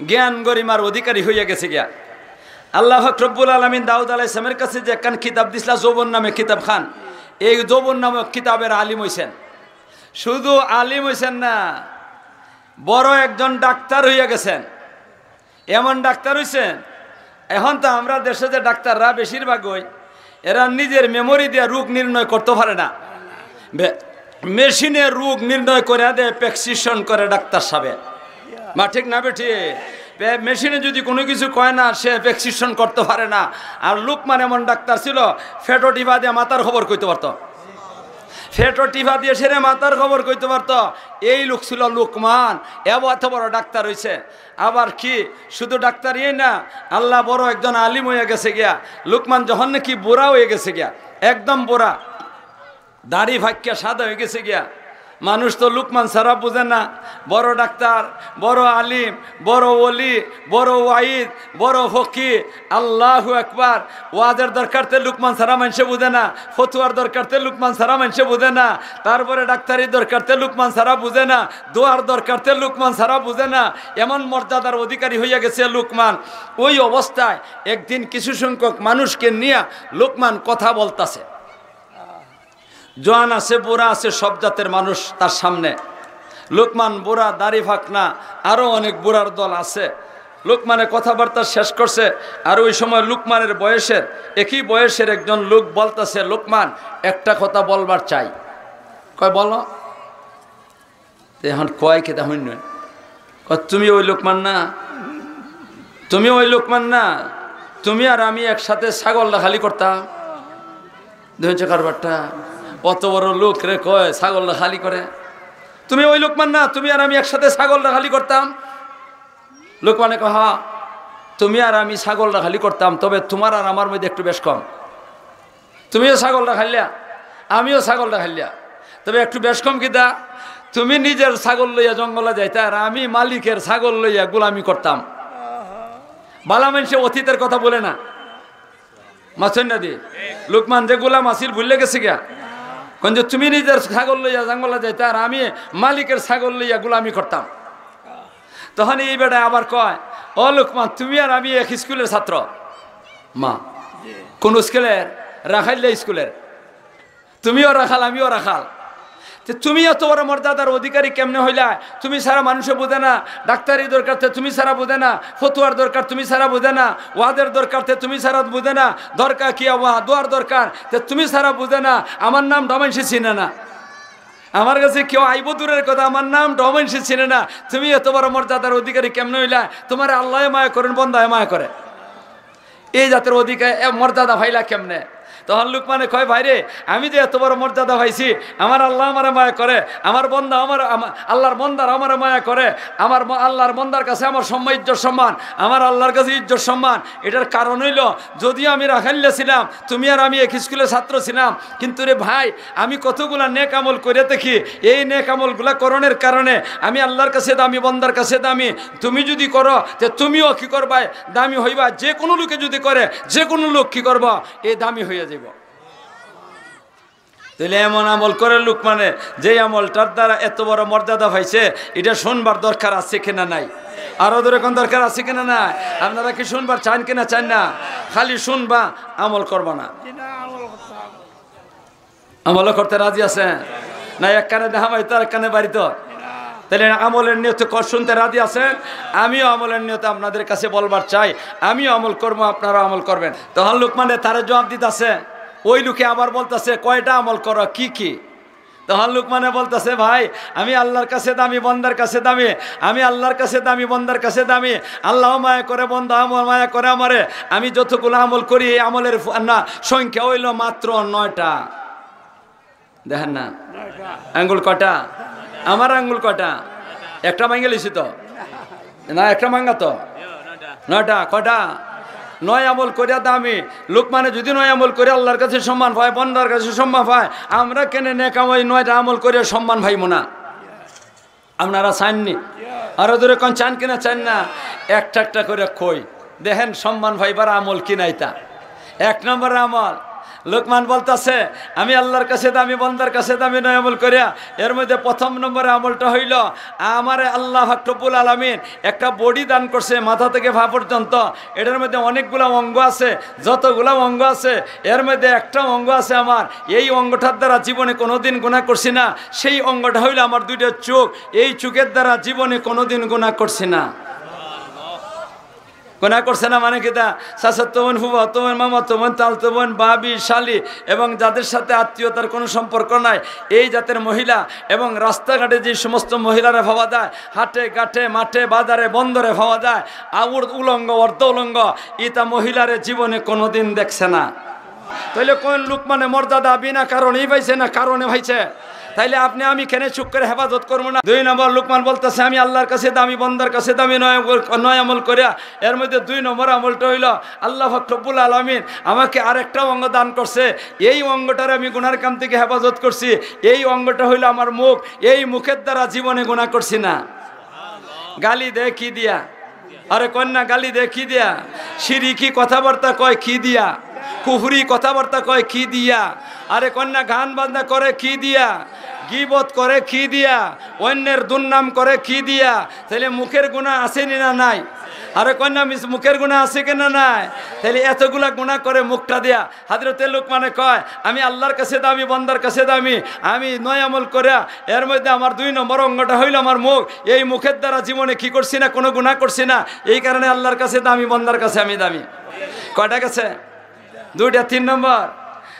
জ্ঞান গরিমার অধিকারী হইয়া গেছে গিয়া। আল্লাহ পাক রব্বুল আলামিন দাউদ আলাইহিস সালামের কাছে যে একখান কিতাব দিছলা, জবুর নামে কিতাব খান, এই জবুর নামক কিতাবের আলিম হইছেন। শুধু আলিম হইছেন না, বড় একজন ডাক্তার হইয়া গেছেন। এমন ডাক্তার হইছেন, এখন তো আমরা দেশে যে ডাক্তাররা বেশিরভাগই এরা নিজের মেমোরি দিয়ে রোগ নির্ণয় করতে পারে না। বে-, মেশিনে রোগ নির্ণয় করে দেয়, প্রেসক্রিপশন করে ডাক্তার সাহেব। মা ঠিক না বেঠিক? বে-, মেশিনে যদি কোনো কিছু কয় না, সে প্রেসক্রিপশন করতে পারে না। আর লোকমান এমন ডাক্তার ছিল, ফেটো টিপা দিয়ে মাথার খবর কইতে পারতো। ফেটো টিপা দিয়ে সেরে মাথার খবর কইতে পারতো। এই লোক ছিল লোকমান, এব-, এত বড় ডাক্তার হইছে। আবার কি, শুধু ডাক্তারই না, আল্লাহ বড় একজন আলিম হইয়া গেছে গিয়া। লোকমান যখন নাকি বুড়া হইয়া গেছে গিয়া, একদম বুড়া, দাড়ি ফাঁকিয়া সাদা হয়ে গেছে গিয়া, মানুষ তো লুকমান ছাড়া বুঝে না। বড় ডাক্তার, বড় আলিম, বড় ওলি, বড় ওয়াইদ, বড় ফকির, আল্লাহু আকবার। ওয়াজের দরকারতে লুকমান ছাড়া মানষে বুঝে না, ফতুয়ার দরকারতে লুকমান ছাড়া মানষে বুঝে না, তারপরে ডাক্তারির দরকারতে লুকমান ছাড়া বুঝে না, দোয়ার দরকারতে লুকমান ছাড়া বুঝে না। এমন মর্যাদার অধিকারী হইয়া গেছে লুকমান। ওই অবস্থায় একদিন কিছু সংখ্যক মানুষকে নিয়া লুকমান কথা বলতাছে। জোয়ান আছে, বুড়া আছে, সব জাতের মানুষ তার সামনে। লুকমান বুড়া, দাড়ি ফাকনা, আরো অনেক বুড়ার দল আছে। লুকমানে কথাবার্তা শেষ করছে, আর ওই সময় লুকমানের বয়সের, একই বয়সের একজন লোক বলতাছে, "লুকমান, একটা কথা বলবার চাই।" কয়, "বলো।" তো এখন কয় কিতা হুনন? কয়, "তুমি ওই লুকমান না, তুমি ওই লুকমান না, তুমি আর আমি একসাথে ছাগল রাখালি করতাম।" দেখছে কারবারটা, অত বড় লোক রে কয় ছাগল রাখালি করে। "তুমি ওই লুকমান না, তুমি আর আমি একসাথে ছাগল রাখালি করতাম।" লুকমানে কয়, "হ্যাঁ, তুমি আর আমি ছাগল রাখালি করতাম, তবে তোমার আর আমার মধ্যে একটু বেশ কম।" তুমিও ছাগল রাখাইলা, আমিও ছাগল রাখাইলা, তবে একটু বেশ কম কিতা? তুমি নিজের ছাগল লইয়া জঙ্গলে যাইতা, আর আমি মালিকের ছাগল লইয়া গোলামি করতাম। বালা মানষে অতীতের কথা বলে না, মাছইন না দি। লুকমান যে গোলাম আছিল, ভুলে গেছে গিয়া। কোন যে তুমি নিজের ছাগল লইয়া জঙ্গলে যাইতা, আর আমি মালিকের ছাগল লইয়া গোলামি করতাম। তখন এই বেটায় আবার কয়, "ও লুকমান, তুমি আর আমি এক স্কুলের ছাত্র।" মা, কোন স্কুলের? রাখাইল্লা স্কুলের। তুমিও রাখাল, আমিও রাখাল। তে তুমি এত বড় মর্যাদার অধিকারী কেমনে হইলা? তুমি ছাড়া মানুষে বুঝে না, ডাক্তারি দরকার তে তুমি ছাড়া বুঝে না, ফতুয়ার দরকার তুমি ছাড়া বুঝে না, ওয়াজের দরকার তে তুমি ছাড়া বুঝে না, দরকার কি আওয়া, দোয়ার দরকার তে তুমি ছাড়া বুঝে না, আমার নাম ডমাইনসি চিনে না। আমার কাছে কেউ আইব দূরের কথা, আমার নাম ডমাইনসি চিনে না। তুমি এত বড় মর্যাদার অধিকারী কেমনে হইলা? তোমার আল্লাহ মায়া করেন, বন্দায় মায়া করে। এই জাতের অধিকার, এ মর্যাদা পাইলা কেমনে? তখন লুকমানে কয়, "ভাইরে, আমি যে এত বড় মর্যাদা পাইছি, আমার আল্লাহ আমারে মায়া করে, আমার বন্দা আমার, আমা-, আল্লাহর বন্দার আমারে মায়া করে, আমার ম-, আল্লাহর বন্দার কাছে আমার সম্মান, ইজ্জত সম্মান, আমার আল্লাহর কাছে ইজ্জত সম্মান। এটার কারণ হইল, যদিও আমি রাখাইল্লা ছিলাম, তুমি আর আমি এক স্কুলের ছাত্র ছিলাম, কিন্তু রে ভাই, আমি কতগুলা নেক আমল করে থাকি, এই নেক আমলগুলা করণের কারণে আমি আল্লাহর কাছে দামি, বন্দার কাছে দামি। তুমি যদি করো, তে তুমিও কি করবায়? দামি হইবা। যে কোনো লোকে যদি করে, যে কোনো লোক কি করবা? এ দামি হইয়া যাইব।" তাইলে এমন আমল করে লুকমানে, যে আমলটার দ্বারা এত বড় মর্যাদা পাইছে, এটা শুনবার দরকার আছে কিনা নাই? আরো ধরে কোন দরকার আছে কিনা নাই? আপনারা কি শুনবার চান কিনা চান না? খালি শুনবা, আমল করবা না। আমলও করতে রাজি আছেন? না, এক কানে দেহা মাইতো, আর এক কানে বাড়িতো। তাইলে আমলের নিয়তে ক-, শুনতে রাজি আছেন? আমিও আমলের নিয়তে আপনাদের কাছে বলবার চাই, আমিও আমল করবো, আপনারাও আমল করবেন। তখন লুকমানে তারে জবাব দিতাছে, ওই লোকে আবার বলতাছে, "কয়টা আমল করো, কি কি?" তখন লুকমানে বলতাছে, "ভাই, আমি আল্লাহর কাছে দামি, বন্দার কাছে দামি, আমি আল্লাহর কাছে দামি, বন্দার কাছে দামি, আল্লাহ মায়া করে, বন্দা আমল মায়া করে আমারে, আমি যতগুলো আমল করি, এই আমলের ফ-, না, সংখ্যা হইল মাত্র নয়টা।" দেখেন না? আঙ্গুল কটা? আমার আঙ্গুল কটা? একটা ভাঙে লিছি তো। না, একটা ভাঙা তো। নয়টা, কটা? নয় আমল করিয়া দামি। লুকমানে যদি নয় আমল করে আল্লাহর কাছে সম্মান পায়, বন্দার কাছে সম্মান পায়, আমরা কেনে নেক আমল, এই নয়টা আমল করিয়া সম্মান পাইব না? আপনারা চাননি? আরো জোরে কোন চান কিনা চান না? একটা একটা করে কই। দেখেন সম্মান পাইবার আমল কি নাইতা। এক নম্বর আমল, লোকমান বলতাছে, "আমি আল্লাহর কাছে দামি, বন্দার কাছে দামি নয় আমল করিয়া।" এর মধ্যে প্রথম নম্বরে আমলটা হইল, আমারে আল্লাহ পাক রব্বুল আলামিন একটা বডি দান করছে, মাথা থেকে পা পর্যন্ত। এটার মধ্যে অনেকগুলা অঙ্গ আছে, যতগুলা অঙ্গ আছে, এর মধ্যে একটা অঙ্গ আছে আমার, এই অঙ্গটার দ্বারা জীবনে কোনোদিন গুনাহ করছি না। সেই অঙ্গটা হইল আমার দুইটা চোখ, এই চোখের দ্বারা জীবনে কোনোদিন গুনাহ করছি না। গুনাহ করছে না মানে কিতা? চাচাতো বোন, ফুফাতো বোন, মামাতো বোন, তালতো বোন, ভাবি, শালি এবং যাদের সাথে আত্মীয়তার কোনো সম্পর্ক নাই, এই জাতের মহিলা এবং রাস্তাঘাটে যে সমস্ত মহিলারা পাওয়া যায়, হাটে ঘাটে মাঠে বাজারে বন্দরে পাওয়া যায়, আউর উলঙ্গ, অর্ধ উলঙ্গ, ইতা মহিলারে জীবনে কোনোদিন দেখছে না। তাইলে কোন লোকমানে মর্যাদা বিনা কারণেই পাইছে না কারণে পাইছে? তাইলে আপনে আমি কেনে চুপ করি হেফাজত করমু না? দুই নম্বর, লুকমান বলতেছে, "আমি আল্লার কাছে দামি, বন্দার কাছে দামি নয় আমল, নয় আমল করিয়া।" এর মধ্যে দুই নম্বর আমলটা অইলো, আল্লা পাক রব্বুল আলামিন আমাকে আরেকটা অঙ্গ দান করছে, এই অঙ্গটারে আমি গুনার কাম থাকি হেফাজত করছি। এই অঙ্গটা অইলো আমার মুখ, এই মুখের দ্বারা জীবনে গুনা করছি না। গালি দেয় কি দিয়া? আরে কইন না, গালি দেয় কি দিয়া? শিরিকি কথাবার্তা কয় কি দিয়া? কুফরি কথাবার্তা কয় কি দিয়া? আরে কইন না, গান বাজনা করে কি দিয়া? গীবত করে কি দিয়া? অইন্যের দুর্নাম করে কি দিয়া? তাইলে মুখের গুনা আছে নি না নাই? আরে কইন না, মিস-, মুখের গুনা আছে কি না নাই? তাইলে এতগুলা গুনা করে মুখটা দিয়া। হজরতে লুকমানে কয়, "আমি আল্লার কাছে দামি, বন্দার কাছে দামি, আমি নয় আমল করিয়া, এর মধ্যে আমার দুই নম্বর অঙ্গটা অইলো আমার মুখ। এই মুখের দ্বারা জীবনে কি করছি না? কোনো গুনা করছি না। এই কারণে আল্লার কাছে দামি, বন্দার কাছে আমি দামি।" কয়টা গেছে? দুইটা, তিন নম্বর।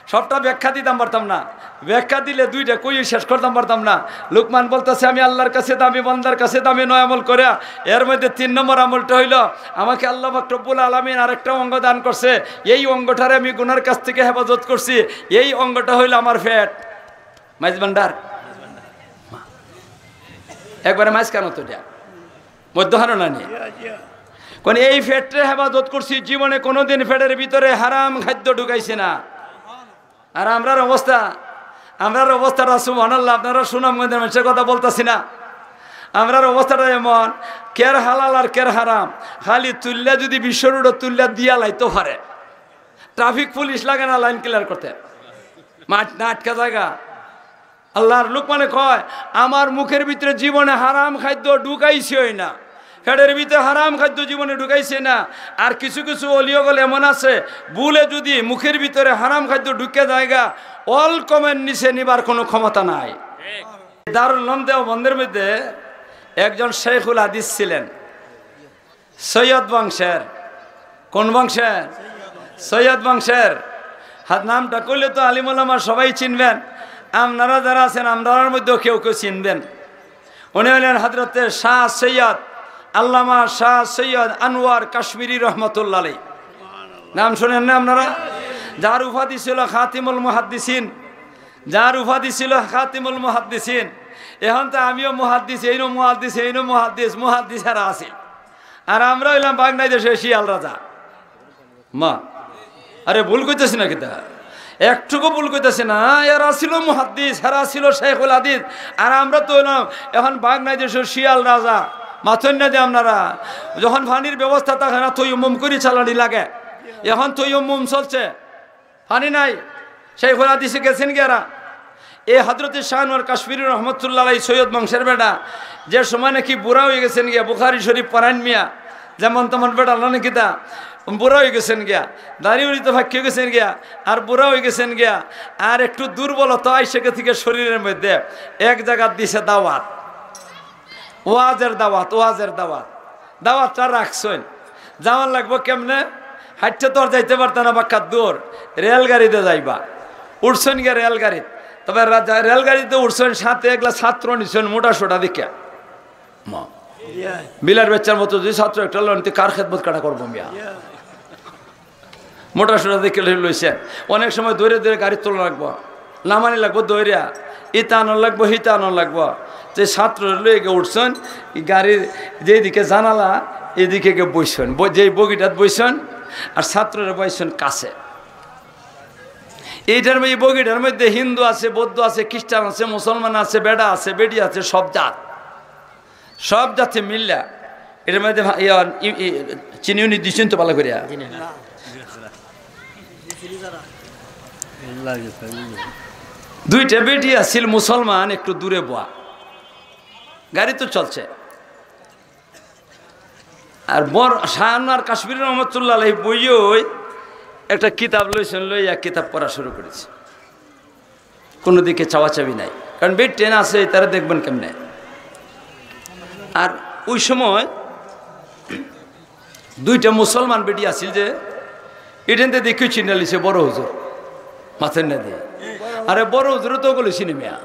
সবটা ব্যাখ্যা দিতাম পারতাম না, ব্যাখ্যা দিলে দুইটা কইয়া শেষ করতাম পারতাম না। লুকমান বলতেছে, "আমি আল্লার কাছে দামি, বন্দার কাছে দামি নয় আমল করিয়া।" এর মধ্যে তিন নম্বর আমলটা অইলো, আমাকে আল্লা পাক রব্বুল আলামিন আরেকটা অঙ্গ দান করছে, এই অঙ্গটারে আমি গুনার কাছ থাকি হেফাজত করছি। এই অঙ্গটা অইলো আমার পেট। মাইজ ভান্ডার। একবারে মাইজ কানো তো দিয়া। মধ্য হারো না নি? কারণ এই পেটরে হেফাজত করছি, জীবনে কোনোদিন পেটের ভিতরে হারাম খাদ্য ঢুকাইছি না। আর আমরার অবস্থা, আমরার অবস্থাটা সুবহানাল্লাহ, আপনারা সুনামগঞ্জের মানুষের কথা বলতাছি না। আমরার অবস্থাটা এমন, কের হালাল আর কের হারাম, খালি তুল্লা যদি বিশ্ব রোডো তুল্লা দিয়া লাইতো পারে, ট্রাফিক পুলিশ লাগে না লাইন ক্লিয়ার করতে, মাঠ না আটকা জায়গা। আল্লার লুকমানে কয়, "আমার মুখের ভিতরে জীবনে হারাম খাদ্য ঢুকাইছি অই না, পেটের ভিতরে হারাম খাদ্য জীবনে ঢুকাইছি না।" আর কিছু কিছু অলি অকল এমন আছে, ভুলে যদি মুখের ভিতরে হারাম খাদ্য ঢুকে জায়গা, অলকমের নিচে নিবার কোনো ক্ষমতা নাই। দারুল উলুম দেওবন্দের মধ্যে একজন শেখুল হাদিস ছিলেন, সৈয়দ বংশের। কোন বংশের? সৈয়দ বংশের। হাত নামটা কইলে তো আলিম ওলামা সবাই চিনবেন, আপনারা যারা আছেন, আমরার মধ্যেও কেউ কেউ চিনবেন। উনি অইলেন হজরতে শাহ সৈয়দ আল্লামা শাহ সৈয়দ আনোয়ার কাশ্মীরি রহমতুল্লাহ আলাইহি। নাম শোনেন না আপনারা? যার উপাধি ছিল খাতিমুল মুহাদ্দিসিন, যার উপাধি ছিল খাতিমুল মুহাদ্দিসিন। এখন তো আমিও মুহাদ্দিস, এইনও মুহাদ্দিস, এইনও মুহাদ্দিস, মুহাদ্দিস এরা আছিল। আর আমরা অইলাম বাংলাদেশে শিয়াল রাজা। মা, আরে ভুল কইতেছি না কিতা? একটুকু ভুল কইতেছি না। এরা ছিল মুহাদ্দিস, এরা ছিল শেখুল হাদিস, আর আমরা তো অইলাম এখন বাংলাদেশের শিয়াল রাজা। মাতইন না যে আপনারা, যখন পানির ব্যবস্থা থাকে না, তৈয়ম্মুম করি চালানি লাগে। এখন তৈয়ম্মুম চলছে, পানি নাই, শেখুল হাদিসে গেছেন গিয়া এরা। এই হজরতে শাহ আনোয়ার কাশ্মীরি রহমতুল্লাহ আলাইহি সৈয়দ বংশের বেটা, যে সময় নাকি বুড়া অই গেছেন গিয়া, বুখারী শরীফ পড়াইন মিয়া, যেমন তেমন বেটা না নাকি তা, বুড়া অই গেছেন গিয়া, দাড়ি উড়ি তো ফাঁকি গেছেন গিয়া, আর বুড়া অই গেছেন গিয়া, আর একটু দুর্বলতা আইসে গেছে গিয়া শরীরের মধ্যে। এক জাগাত দিছে দাওয়াত, ওয়াজের দাওয়াত, ওয়াজের দাওয়াত, দাওয়াতটা রাখছইন। যাওয়ার লাগবো কেমনে? হাইট্টা তো আর যাইতে পারতা না, বাক্কা দূর, রেলগাড়িতে যাইবা। উঠছইন গিয়া রেলগাড়িত, তবে রা-, যা-, রেলগাড়িতে উঠছইন, সাথে এগুলা ছাত্র নিছইন, মোটা সোটা দেখিয়া। মা, বিলার বেচার মতো যদি ছাত্র একটা লইন, তে কার খেদমত কাটা করবো মিয়া? মোটা সোটা দেখে লইছেন, অনেক সময় দৌড়ে দৌড়ে গাড়ি তোলা লাগবো, নামানি লাগবো দৌড়িয়া, ইতা আনার লাগবো, হিতা আনার লাগবো। যে ছাত্র লইয়া গিয়া উঠছইন, ই গাড়ির যেদিকে জানালা, এদিকে গিয়া বইছইন, ব-, যেই বগিটাত বইছইন, আর ছাত্ররা বইছইন কাছে। এইটার মধ্যে, এই বগিটার মধ্যে হিন্দু আছে, বৌদ্ধ আছে, খ্রিস্টান আছে, মুসলমান আছে, বেটা আছে, বেটি আছে, সব জাত। সব জাতি মিল্লা এটার মধ্যে ভা-, ইয়া, ই-, ই-, চিনি উনি দিছেন তো ভালো করিয়া। দুইটা বেটি আছিল মুসলমান, একটু দূরে বওয়া, গাড়ি তো চলছে। আর বর শাহ আনোয়ার কাশ্মীরি রহমতুল্লাহ আলাইহি বইয়ই একটা কিতাব লইছেন, লইয়া কিতাব পড়া শুরু করেছে। কোনো দিকে চাওয়াচাবি নাই, কারণ বেটি আছে, তারা দেখবেন কেমনে। আর ওই সময় দুইটা মুসলমান বেটি আছিল যে, ইটানতে দেখি চিনালিছে বড় হুজুর, মাথার না দিয়ে। আরে বড় হুজুরে তো ওগুলো চিনি মিয়া,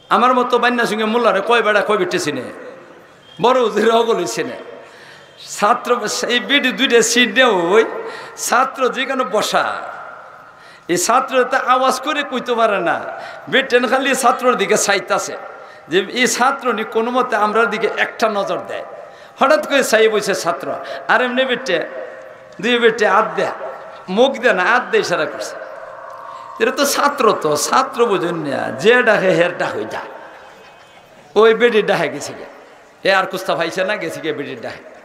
আমার মতো বান্না সঙ্গে মোল্লারে কয় বেটা কয় বেটে চিনে, বড় হুজুরে ওগুলো চিনে। ছাত্র, এই বেটি দুইটা সিট নেই, ওই ছাত্র যেখানে বসা, এই ছাত্র তো আওয়াজ করি কইতো পারে না, বেটেন খালি ছাত্রর দিকে চাইতাছে যে এই ছাত্র নি কোনো মতে আমরার দিকে একটা নজর দেয়। হঠাৎ করি চাই বইছে ছাত্র, আর এমনে বেটে, দুই বেটে আত দেয়, মুখ দেয় না, আত দেয়, ইশারা করছে। এরা তো ছাত্র, তো ছাত্র বুঝইন না, যে ডাকে হের ডাক হই যায়। ওই বেটির ডাকে গেছে গিয়া, এ আর কুস্তা পাইছে না, গেছে গিয়া বেটির ডাকে।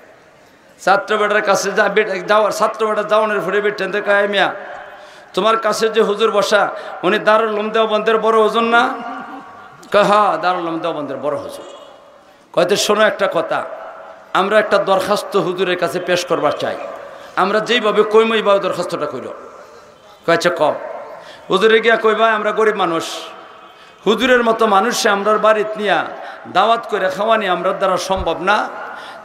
ছাত্র বেটার কাছে যা-, বেট-, যাওয়ার, ছাত্র বেটা যাওয়ানোর পরে বেটেনতে কয়, "মিয়া, তোমার কাছে যে হুজুর বসা, উনি দারুল উলুম দেওবন্দের বড় হুজুর না?" কয়, "হ্যাঁ, দারুল উলুম দেওবন্দের বড় হুজুর।" কয়, "তো শোনো একটা কথা, আমরা একটা দরখাস্ত হুজুরের কাছে পেশ করবার চাই, আমরা যেইভাবে কইমু এইভাবে দরখাস্তটা কইরো।" কয়, "আচ্ছা, কও।" হুজুরে গিয়া কইবা, "আমরা গরিব মানুষ, হুজুরের মতো মানুষে আমরার বাড়িত নিয়া দাওয়াত করে খাওয়ানি আমরার দ্বারা সম্ভব না।"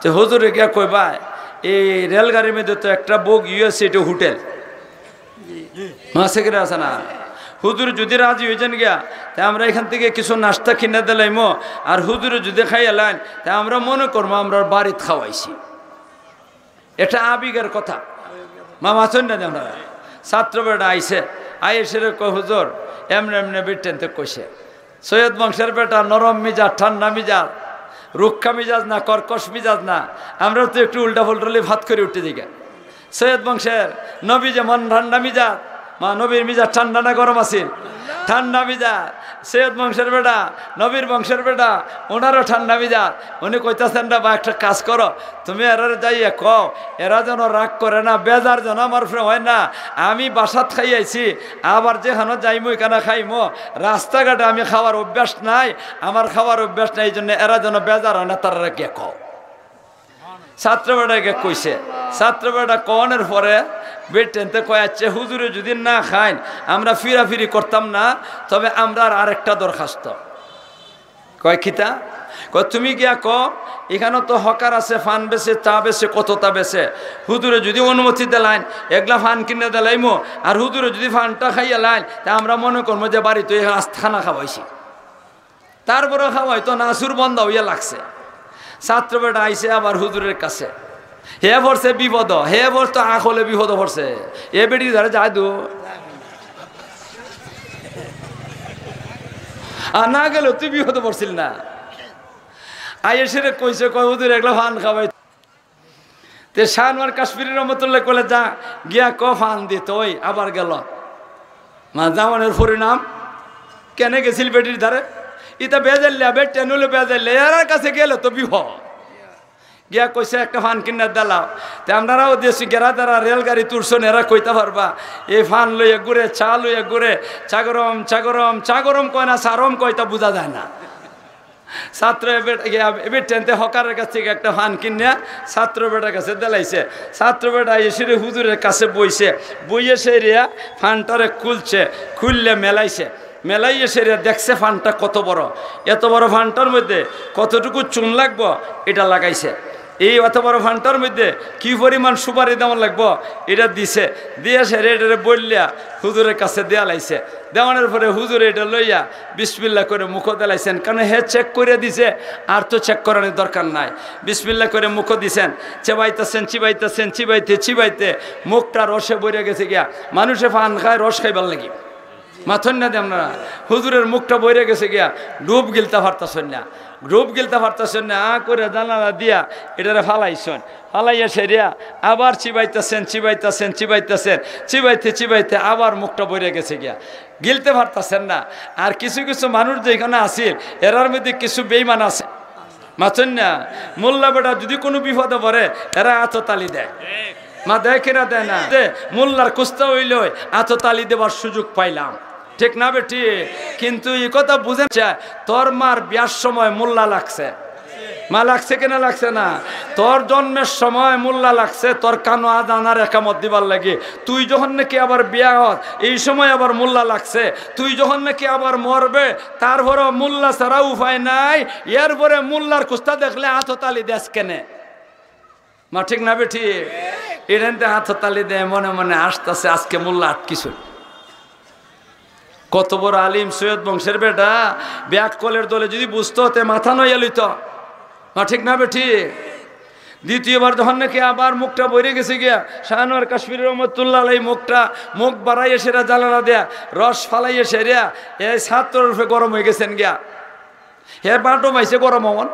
তো হুজুরে গিয়া কইবা, "এই রেলগাড়ির মধ্যে তো একটা বগি আছে, এটা হোটেল।" মাসে কিনা আছে না? হুজুর যদি রাজি হয়ে যান গিয়া, তে আমরা এখান থেকে কিছু নাস্তা কিনে দিলাইমো, আর হুজুরে যদি খাইয়া লাইন, তে আমরা মনে করবো আমরার বাড়িত খাওয়াইছি। এটা আবেগের কথা। মামা শুন না আমরা। ছাত্র বেটা আইছে, আইসে রে কয়, "হুজুর, এমনে এমনে বেটেনতে কইছে, সৈয়দ বংশের বেটা নরম মিজাজ, ঠান্ডা মিজাজ, রুক্কা মিজাজ না, কর্কশ মিজাজ না, আমরা তো একটু উল্টা ফুল্টা ফাত করে উঠে দিকে। সৈয়দ বংশের নবী যেমন ঠান্ডা মিজাজ, মা, নবীর মিজাজ ঠান্ডা না গরম আছিল? ঠান্ডা মিজাজ। সৈয়দ বংশের বেটা, নবীর বংশের বেটা, ওনারও ঠান্ডা মিজাজ।" উনি কইতাছেন, "না বা, একটা কাজ করো, তুমি এরারে যাইয়া কও, এরা যেন রাগ করে না, বেজার যেন আমার উপরে হয় না। আমি বাসাত খাই আইছি, আবার যেখানো যাইমু, এখানো খাইমু। রাস্তাঘাটে আমি খাওয়ার অভ্যাস নাই, আমার খাওয়ার অভ্যাস নাই, এই জন্য এরা যেন বেজার হয় না, তারারে গিয়া কও।" ছাত্র বেটাকে কইছে। ছাত্র বেটা কওয়ানোর পরে বেটেনতে কয়, "আচ্ছা, হুজুরে যদি না খাইন, আমরা ফিরাফিরি করতাম না, তবে আমরার আরেকটা দরখাস্ত।" কয়, "কিতা?" কয়, "তুমি গিয়া ক, এখানো তো হকার আছে, ফান বেচে, তা বেচে, কততা বেচে। হুজুরে যদি অনুমতি দিলাইন, এগলা ফান কিনে দিলাইমু, আর হুজুরে যদি ফানটা খাইয়া লাইন, তা আমরা মনে করমু যে বাড়িত এই আস্ত খানা খাওয়াইছি।" তারপরে খাওয়াই তো নাসুর বন্ধ হইয়া লাগছে। ছাত্র বেটা আইছে আবার হুজুরের কাছে, হে পড়ছে বিপদ, হে পড়ছে তো আখলে বিপদ পড়ছে। এ বেটি ধরে যায় দু আর না গেলে তুই বিপদে পড়ছিল না। আইসে রে কইছে, কয়, "হুজুর, এগলা ফান খাওয়াই।" তে শাহনওয়ার কাশ্মীরি রহমতুল্লাহ কইলে, "যা, গিয়া ক ফান দিত।" ওই আবার গেল। মা, যাওয়ানোর পরিণাম, কেনে গেছিল বেটির ধারে? ইতা বেজাল্লা, বেটেন হইলে বেজাল্লা, এরার কাছে গেলে তো বিপদ। গিয়া কইছে, "একটা ফান কিনা দিলাও।" তে আপনারাও দেশি গেরা যারা রেলগাড়ি তুলছেন, এরা কইতা পারবা, এই ফান লইয়া ঘুরে, চা লইয়া ঘুরে, চা গরম, চা গরম, চা গরম কয় না, চা রম কয়, তা বুঝা যায় না। ছাত্র এবার, ইয়া, এবার টেনতে হকারের কাছ থেকে একটা ফান কিনে ছাত্র বেটার কাছে দিলাইছে। ছাত্র বেটা এসে হুজুরের কাছে বইছে, বইয়ে সে রিয়া ফানটারে খুলছে, খুললে মেলাইছে। মেলাইয়ে সে রিয়া দেখছে ফানটা কত বড়, এত বড় ফানটার মধ্যে কতটুকু চুন লাগবো, এটা লাগাইছে। এই এত বড় ফানটার মধ্যে কি পরিমাণ সুপারি দেওয়ান লাগবো, এটা দিছে। দিয়ে সে রেডারে বললিয়া হুজুরের কাছে দেয়া লাইছে। দেওয়ানোর পরে হুজুরে এটা লইয়া বিসমিল্লা করে মুখো দিলাইছেন, কারণ হে চেক করে দিছে, আর তো চেক করানোর দরকার নাই। বিসমিল্লা করে মুখো দিছেন, চেবাইতেছেন, চিবাইতেছেন, চিবাইতে চিবাইতে মুখটা রসে ভরে গেছে গিয়া। মানুষে ফান খায় রস খাইবার লাগি, মাথন না দেন না। হুজুরের মুখটা ভরে গেছে গিয়া, ডুব গিলতা পারতাছেন না, ডুব গিলতা পারতাছেন না। আ করে জানালা দিয়া এটারে ফালাইছেন, ফালাইয়া সেরিয়া আবার চিবাইতেছেন, চিবাইতেছেন, চিবাইতেছেন, চিবাইতে চিবাইতে আবার মুখটা ভরে গেছে গিয়া, গিলতে পারতাছেন না। আর কিছু কিছু মানুষ যেখানে আছিল, এরার মধ্যে কিছু বেইমান আছে, মাতইন না? মোল্লা বেটা যদি কোনো বিপদে পড়ে, এরা আতো তালি দেয়। মা দেয় কিনা দেয় না? দে, মোল্লার কুস্তা হইলে আতো তালি দেবার সুযোগ পাইলাম, ঠিক না বেটি? কিন্তু এই কথা বুঝেন চায়, তোর মার বিয়ার সময় মোল্লা লাগছে, মা লাগছে কিনা লাগছে না? তোর জন্মের সময় মোল্লা লাগছে, তোর কানো আজান আর একামত দিবার লাগি। তুই যখন নাকি আবার বিয়া হস, এই সময় আবার মোল্লা লাগছে। তুই যখন নাকি আবার মরবে, তারপরে মোল্লা ছাড়া উপায় নাই। এরপরে মোল্লার কুস্তা দেখলে আতো তালি দেস কেনে? মা ঠিক না বেটি? এরেন্তে আতো তালি দেয়, মনে মনে আসতেছে, আজকে মোল্লা আটকিছে। কত বড় আলিম, সৈয়দ বংশের বেটা, ব্যাক কলের দলে যদি বুঝতো, তে মাথা নইয়া লইতো। মা ঠিক না বেটি? দ্বিতীয়বার যখন নাকি আবার মুখটা ভরে গেছে গিয়া, শাহ আনোয়ার কাশ্মীরি রহমতুল্লাহ আলাইহি মুখটা, মুখ বাড়াইয়া সেরা জানালা দেয়া, রস ফালাইয়া সেরা, এই ছাত্রর উপরে গরম হয়ে গেছেন গিয়া। হে বাটো পাইছে গরম হওয়ান।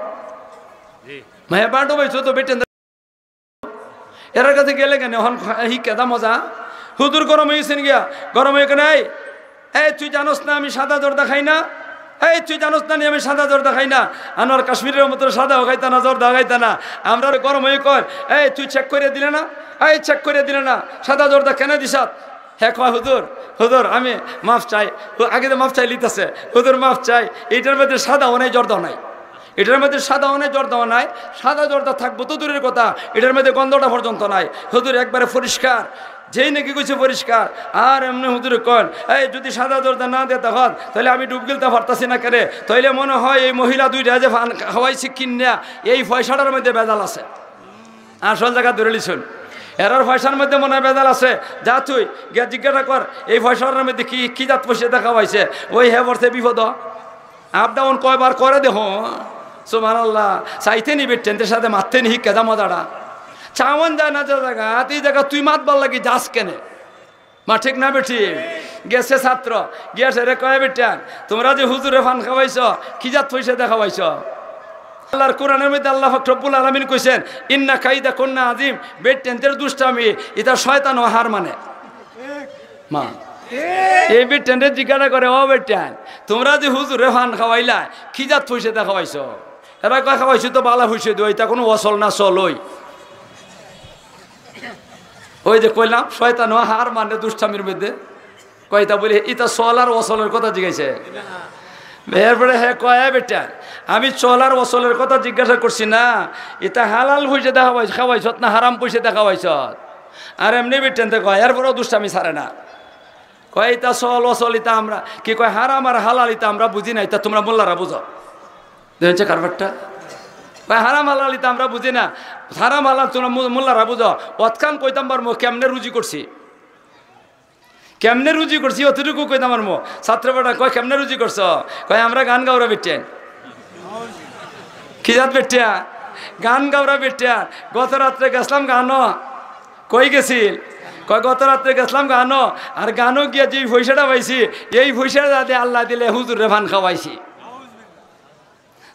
হে বাটো পাইছো তো বেটেন। এরার কাছে গেলে কেন? এখন হিকে দা মজা। হুজুর গরম হয়ে গেছেন গিয়া। গরম হয়ে কেন? এই, এই, তুই জানোস না আমি সাদা জর্দা খাই না? এই, তুই জানোস না নি আমি সাদা জর্দা খাই না? আনোয়ার কাশ্মীরি রহমতুল্লাহ সাদাও খাইতা না, জর্দাও খাইতা না। আমরা গরম হয়ে কয়, "এই, তুই চেক করে দিলে না? এই, চেক করে দিলে না? সাদা জর্দা কেন দিছস?" হে কয়, "হুজুর, হুজুর, আমি মাফ চাই।" হু-, আগে তো মাফ চাই লিতেছে, "হুজুর, মাফ চাই, এইটার মধ্যে সাদাও নাই, জর্দাও নাই।" এটার মধ্যে সাদাও নাই, জর্দাও নাই। সাদা জর্দা থাকবো তো দূরের কথা, এটার মধ্যে গন্ধটা পর্যন্ত নাই। হুজুর একবারে পরিষ্কার, যেই নাকি কইছে পরিষ্কার। আর এমনি হুজুরে কন, "এই যদি সাদা জর্দা না দেয় তখন, তাহলে আমি ডুব গিলতে পারতাছি না কেনে? তাইলে মনে হয় এই মহিলা দুইটা যে পান খাওয়াইছি কিন্না, এই পয়সাটার মধ্যে ভেজাল আছে।" আসল জায়গা ধরে লিছুন, এরার পয়সার মধ্যে মনে হয় ভেজাল আছে। যা তুই গিয়া জিজ্ঞাসা কর, এই পয়সাটার মধ্যে কি, কি জাত পয়সা দেখা পাইছে? ওই হে পড়ছে বিপদ। আপ ডাউন কয়বার করে দেখো, সুবহানাল্লাহ। চাইতে নি বেটেনদের সাথে মারতে নি, হিকে দা মজাটা। চাওয়ান যায় না যে জায়গা, এই জায়গা তুই মাতবার লাগি যাস কেনে? মা ঠিক না বেঠিক? গেছে ছাত্র, গিয়া সেরে কয়, "বেটান, তোমরা যে হুজুরে পান খাওয়াইছ, কি জাত পয়সা দেখাওয়াইছ?" আল্লাহর কোরআনের মধ্যে আল্লাহ পাক রব্বুল আলামিন কইছেন, "ইন্না কাইদা কুন্না আজিম", বেটেনদের দুষ্টামি, এটা শয়তান ও হার মানে। মা, এই বেটেনরে জিজ্ঞাসা করে, "ও বেটান, তোমরা যে হুজুরে পান খাওয়াইলা, কি জাত পয়সা দেখাওয়াইছ?" এরা কয়, "খাওয়াইছি তো বালা পয়সা দিও, এটা কোনো অসল না, চলই।" ওই যে কইলাম, শয়তান ও হার মানে দুষ্টামির মধ্যে। কয়, "ইতা বলি, ইতা চল আর অচলের কথা জিজ্ঞাসা?" এরপরে হে কয়, "এ বেটা, আমি চল আর অচলের কথা জিজ্ঞাসা করছি না, ইতা হালাল পয়সা দেখাওয়াইছ, খাওয়াইছত না হারাম পয়সা দেখাওয়াইছত?" আর এমনি বেটেনতে কয়, এরপরেও দুষ্টামি ছাড়ে না। কয়, "ইতা চল অচল, ইতা আমরা কি কয়, হারাম আর হালাল, ইতা আমরা বুঝি না, ইতা তোমরা মোল্লারা বুঝো।" দেখেন যে কারবারটা? কয়, "হারাম হালাল ইতা আমরা বুঝি না, হারাম হালাল তোমরা মু-, মোল্লারা বুঝো।" অতখান কইতাম পারমু কেমনে রুজি করছি, কেমনে রুজি করছি, অতটুকু কইতাম পারমু। ছাত্র বেটা কয়, "কেমনে রুজি করছো?" কয়, "আমরা গান গাওরা বেটেন।" কি জাত বেটিয়া? গান গাওরা বেটিয়া। "গত রাত্রে গেছলাম গানো।" "কই গেছিল?" কয়, "গত রাত্রে গেছলাম গানো, আর গানো গিয়া যেই পয়সাটা পাইছি, এই পয়সাটা দিয়ে আল্লাহ দিলে হুজুরে পান খাওয়াইছি।"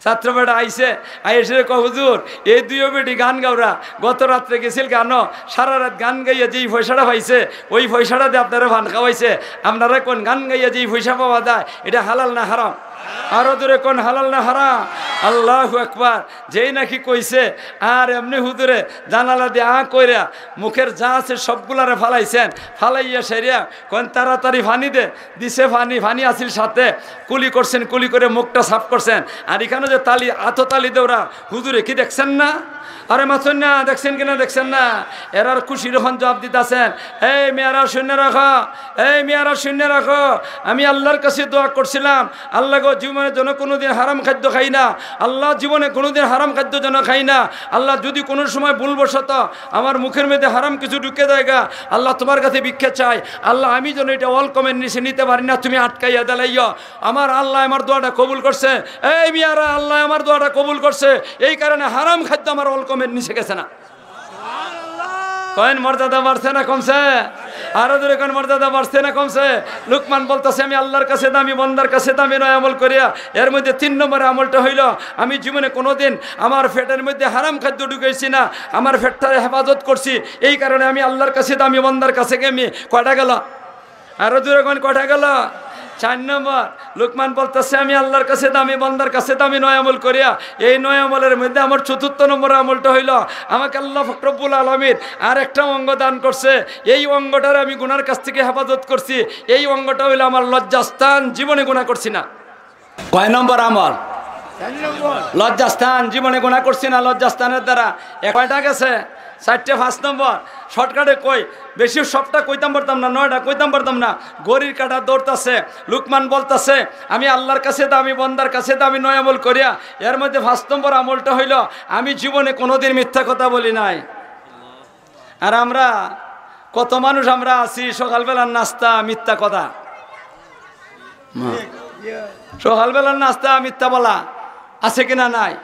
ছাত্র বেটা আইছে, আইসে কয়, "হুজুর, এই দুইও বেটি গান গাওরা, গত রাত্রে গেছিল গানো, সারা রাত গান গাইয়া যেই পয়সাটা পাইছে, ওই পয়সাটা দিয়ে আপনারে পান খাওয়াইছে। আপনারা কোন গান গাইয়া যেই পয়সা পাওয়া যায়, এটা হালাল না হারাম?" আরো জোরে কোন, হালাল না হারাম? আল্লাহু আকবার। যেই নাকি কইছে, আর এমনি হুজুরে জানালা দিয়ে আ কইরা মুখের যা আছে সবগুলারে ফালাইছেন, ফালাইয়া সেরিয়া কোন, "তাড়াতাড়ি পানি দে।" দিছে পানি, পানি আছিল সাথে, কুলি করছেন, কুলি করে মুখটা সাফ করছেন। আর এখানো যে তালি, আতো তালি দেওরা, হুজুরে কি দেখছেন না? আরে মাতইন না, দেখছেন কি না, দেখছেন না? এরার খুশির অখন জবাব দিতাছেন, "এই মিয়ারা শুনে রাখো, এই মিয়ারা শুনে রাখো, আমি আল্লাহর কাছে দোয়া করছিলাম, আল্লাহ গো, জীবনে যেন কোনোদিন হারাম খাদ্য খাই না, আল্লাহ জীবনে কোনোদিন হারাম খাদ্য যেন খাই না, আল্লাহ যদি কোনো সময় ভুলবশত আমার মুখের মধ্যে হারাম কিছু ঢুকে যায়গা, আল্লাহ তোমার কাছে ভিক্ষা চাই, আল্লাহ আমি যেন এটা অলকমের নিচে নিতে পারি না, তুমি আটকাইয়া দিলাইও।" আমার আল্লাহ আমার দোয়াটা কবুল করছে। এই মিয়ারা, আল্লাহ আমার দোয়াটা কবুল করছে, এই কারণে হারাম খাদ্য আমার অলকমের নিচে গেছে না। কইন মর্যাদা বাড়ছে না কমছে? আরো জোরে কইন, মর্যাদা বাড়ছে না কমছে? লুকমান বলতাছে, "আমি আল্লাহর কাছে দামি, বন্দার কাছে দামি নয় আমল করিয়া।" এর মধ্যে তিন নম্বর আমলটা হইল, আমি জীবনে কোনোদিন আমার পেটের মধ্যে হারাম খাদ্য ঢুকাইছি না, আমার পেটটারে হেফাজত করছি, এই কারণে আমি আল্লাহর কাছে দামি, বন্দার কাছে দামি। কয়টা গেল? আরো জোরে কইন, কয়টা গেল? চার নম্বর। লুকমান বলতাছে, "আমি আল্লাহর কাছে দামি, বন্দার কাছে দামি নয় আমল করিয়া, এই নয় আমলের মধ্যে আমার চতুর্থ নম্বর আমলটা হইল, আমাকে আল্লাহ পাক রব্বুল আলামিন আর একটা অঙ্গ দান করছে, এই অঙ্গটারে আমি গুনার কাছ থেকে হেফাজত করছি, এই অঙ্গটা হইল আমার লজ্জাস্থান, জীবনে গুনাহ করছি না।" কয় নম্বর আমল? লজ্জাস্থান, জীবনে গুনাহ করছি না, লজ্জাস্থানের দ্বারা। এ কয়টা গেছে? চারটে। পাঁচ নম্বর, শর্টকাটে কই, বেশি সবটা কইতাম পারতাম না, নয়টা কইতাম পারতাম না। ঘড়ির কাঁটা দৌড়তাছে, লুকমান বলতাছে, "আমি আল্লাহর কাছে দামি, বন্দার কাছে দামি নয় আমল করিয়া।" এর মধ্যে পাঁচ নম্বর আমলটা হইল, আমি জীবনে কোনোদিন মিথ্যা কথা বলি নাই। আর আমরা কত মানুষ আমরা আছি, সকালবেলার নাস্তা মিথ্যা কথা। মা। সকালবেলার নাস্তা মিথ্যা বলা আছে কিনা নাই?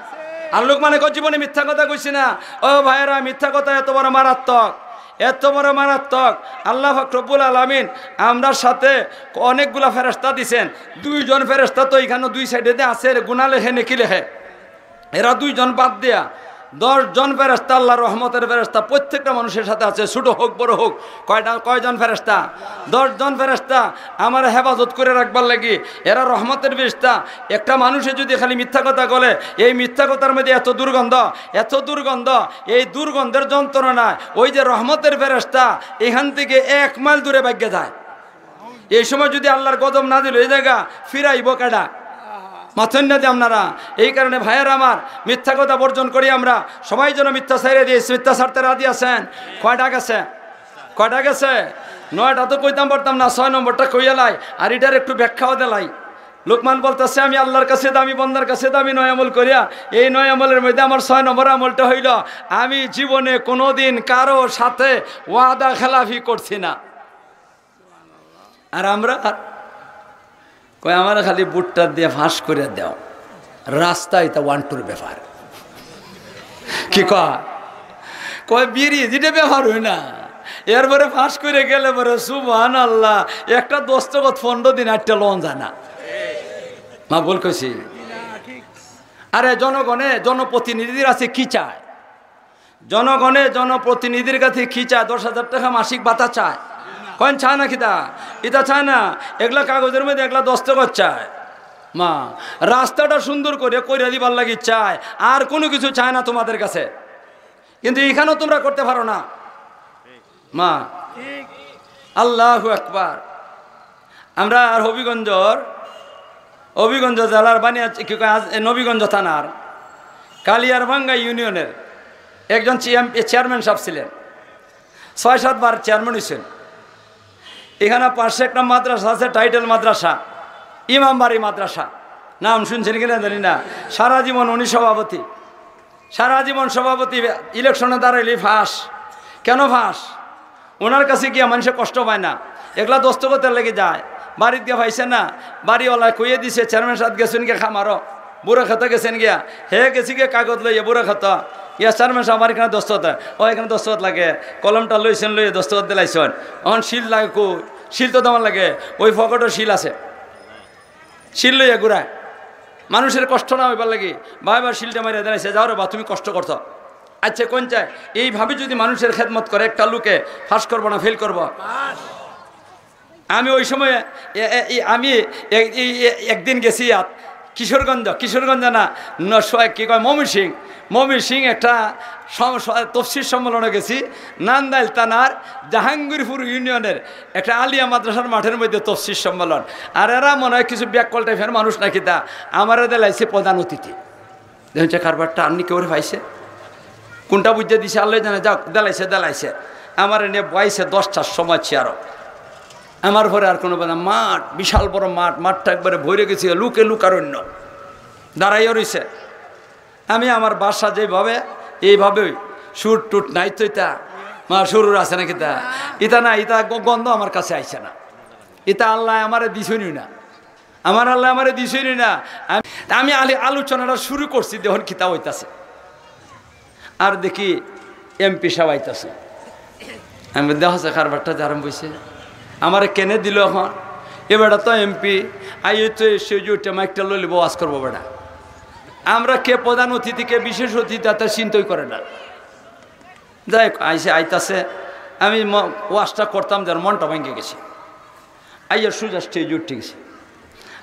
আর লোকমানে কয়, "জীবনে মিথ্যা কথা কইছি না।" ও ভাইরা, মিথ্যা কথা এত বড় মারাত্মক, এত বড় মারাত্মক। আল্লাহ পাক রব্বুল আলামিন আমরার সাথে অনেকগুলা ফেরেশতা দিছেন। দুইজন ফেরেশতা তো এখানে দুই সাইডে দে আছে, গুনা লেখে, নেকি লেখে। এরা দুইজন বাদ দিয়া দশ জন ফেরেশতা, আল্লাহর রহমতের ফেরেশতা, প্রত্যেকটা মানুষের সাথে আছে, ছোট হোক বড় হোক। কয়টা, কয়জন ফেরেশতা? দশ জন ফেরেশতা আমার হেফাজত করে রাখবার লাগি। এরা রহমতের ফেরেশতা। একটা মানুষে যদি খালি মিথ্যা কথা বলে, এই মিথ্যা কথার মধ্যে এত দুর্গন্ধ, এত দুর্গন্ধ, এই দুর্গন্ধের যন্ত্রণায় ওই যে রহমতের ফেরেশতা এখান থেকে এক মাইল দূরে ভাগিয়া যায়। এই সময় যদি আল্লাহর গজব নাজিল অই যায় গা, ফিরাইবো কেডা? মাতইন না যে আপনারা। এই কারণে ভাইয়েরা আমার, মিথ্যা কথা বর্জন করি আমরা। সবাই যেন মিথ্যা ছাইড়া দিই, মিথ্যা ছাড়তে রাজি আছেন? কয়টা গেছে? কয়টা গেছে? নয়টা তো কইতাম পারতাম না, ছয় নম্বরটা কইয়া লাই, আর ইটার একটু ব্যাখ্যাও দিলাই। লোকমান বলতেছে, "আমি আল্লাহর কাছে দামি, বন্দার কাছে দামি নয় আমল করিয়া, এই নয় আমলের মধ্যে আমার ছয় নম্বর আমলটা হইল, আমি জীবনে কোনোদিন কারো সাথে ওয়াদা খেলাফি করছি না।" আর আমরা কয়, "আমারে খালি ভোটটা দিয়া ফাঁস করে দাও, রাস্তা ইটা ওয়ান টুর ব্যাপার।" কি কয়? কয়, "বিড়ি যেটা ব্যাপার হয় না, এরপরে ফাঁস করে গেলে পরে সুবহানাল্লাহ, একটা দস্তখত পনেরো দিন আটটা লওয়া যায় না।" মা ভুল কইছি? আরে জনগণে জনপ্রতিনিধির কাছে কি চায়? জনগণে জনপ্রতিনিধির কাছে কি চায়? দশ হাজার টাকা মাসিক ভাতা চায়? কইন চায় না কিতা? ইতা চায় না। এগুলা কাগজের মধ্যে এগুলা দস্তখত চায়। মা, রাস্তাটা সুন্দর করে কইরা দিবার লাগি চায়, আর কোনো কিছু চায় না তোমাদের কাছে। কিন্তু এখানেও তোমরা করতে পারো না। মা, আল্লাহু আকবার। আমরা আর হবিগঞ্জর, হবিগঞ্জ জেলার বানিয়া, কি কয়, আজ এ নবীগঞ্জ থানার কালিয়ারভাঙ্গা ইউনিয়নের একজন চেয়াম-, এ চেয়ারম্যান সাহেব ছিলেন, ছয় সাতবার চেয়ারম্যান হইছেন। এখানে পাশে একটা মাদ্রাসা আছে, টাইটেল মাদ্রাসা, ইমামবাড়ি মাদ্রাসা, নাম শুনছেন কিনা জানি না। সারা জীবন উনি সভাপতি, সারা জীবন সভাপতি, ইলেকশনে দাঁড়াইলেই ফাঁস। কেন ফাঁস? ওনার কাছে গিয়া মানুষে কষ্ট পায় না, এগুলা দস্তখতের লাগি যায়, বাড়িত গিয়া পাইছে না, বাড়িওয়ালা কইয়ে দিছে, "চেয়ারম্যান সাহেব গেছেন গিয়া খামারো, বুড়া খেতো গেছেন গিয়া, হে গেছে গিয়া কাগজ লইয়া বুড়া খেতো, ইয়া চেয়ারম্যান সাহেব আমার এখানে দস্তখত, ও এখানে দস্তখত লাগে, কলমটা লইছেন, লইয়া দস্তখত দিলাইছেন, এখন সিল লাগে কই? সিল তো দেওয়ার লাগে, ওই পকেটো সিল আছে।" সিল লইয়া ঘুরায়। মানুষের কষ্ট না হইবার লাগি বারবার সিলটা মারিয়া দিলাইছে, "যাও রে বা, তুমি কষ্ট করছো।" আচ্ছা, কোন চায়? এইভাবে যদি মানুষের খেদমত করে একটা লোকে, পাস করবো না ফেল করবো? আমি ওই সময় এ-, এ-, এই আমি এ-, এই এ-, একদিন গেছি ইয়াত কিশোরগঞ্জ, কিশোরগঞ্জ না, ন-, স-, কি কয়, ময়মনসিংহ, ময়মনসিংহ একটা সম-, স-, তফসির সম্মেলনে গেছি। নান্দাইল থানার জাহাঙ্গীরপুর ইউনিয়নের একটা আলিয়া মাদ্রাসার মাঠের মধ্যে তফসির সম্মেলন। আর এরা মনে হয় কিছু ব্যাককল টাইপের মানুষ নাকি, তা আমারে দিলাইছে প্রধান অতিথি। দেখুন যে কারবারটা আননি কেউ পাইছে, কোনটা বুঝে দিছে আল্লাহ জানে। যাক, দিলাইছে, দিলাইছে। আমারে নিয়া বওয়াইছে দশটার সময় চেয়ারো। আমার পরে আর কোনো বেলা মাঠ, বিশাল বড় মাঠ, মাঠটা একবারে ভরে গেছে, লোকে লোকারণ্য দাঁড়াইয়া রইছে। আমি আমার বাসা যেভাবে, এইভাবেই, সুর টুট নাই তো ইতা, মা, সুরুর আছে নাকি তা? ইতা না, ইতা গ-, গন্ধ আমার কাছে আইছে না। ইতা আল্লাহ আমারে দিছইনই না, আমার আল্লাহ আমারে দিছইনই না। আমি, আমি আলি-, আলোচনাটা শুরু করছি, দেখুন কিতা হইতাছে। আর দেখি এমপি সাহেব আইতাছে। আমি বলি, "দেখা আছে কারবারটা যে আরম্ভ হইছে, আমারে কেনে দিল এখন, এ বেটা তো এমপি, আই তো এসে যে উঠে মাইকটা লইলে ওয়াজ করবো বেটা।" আমরা কে প্রধান অতিথি, কে বিশেষ অতিথি, তা তার চিন্তাই করে না। যাই হোক, আইসে, আইতাছে, আমি ম-, ওয়াজটা করতাম, যার মনটা ভেঙে গেছে। আইয়া সুজা স্টেজে উঠে গেছে।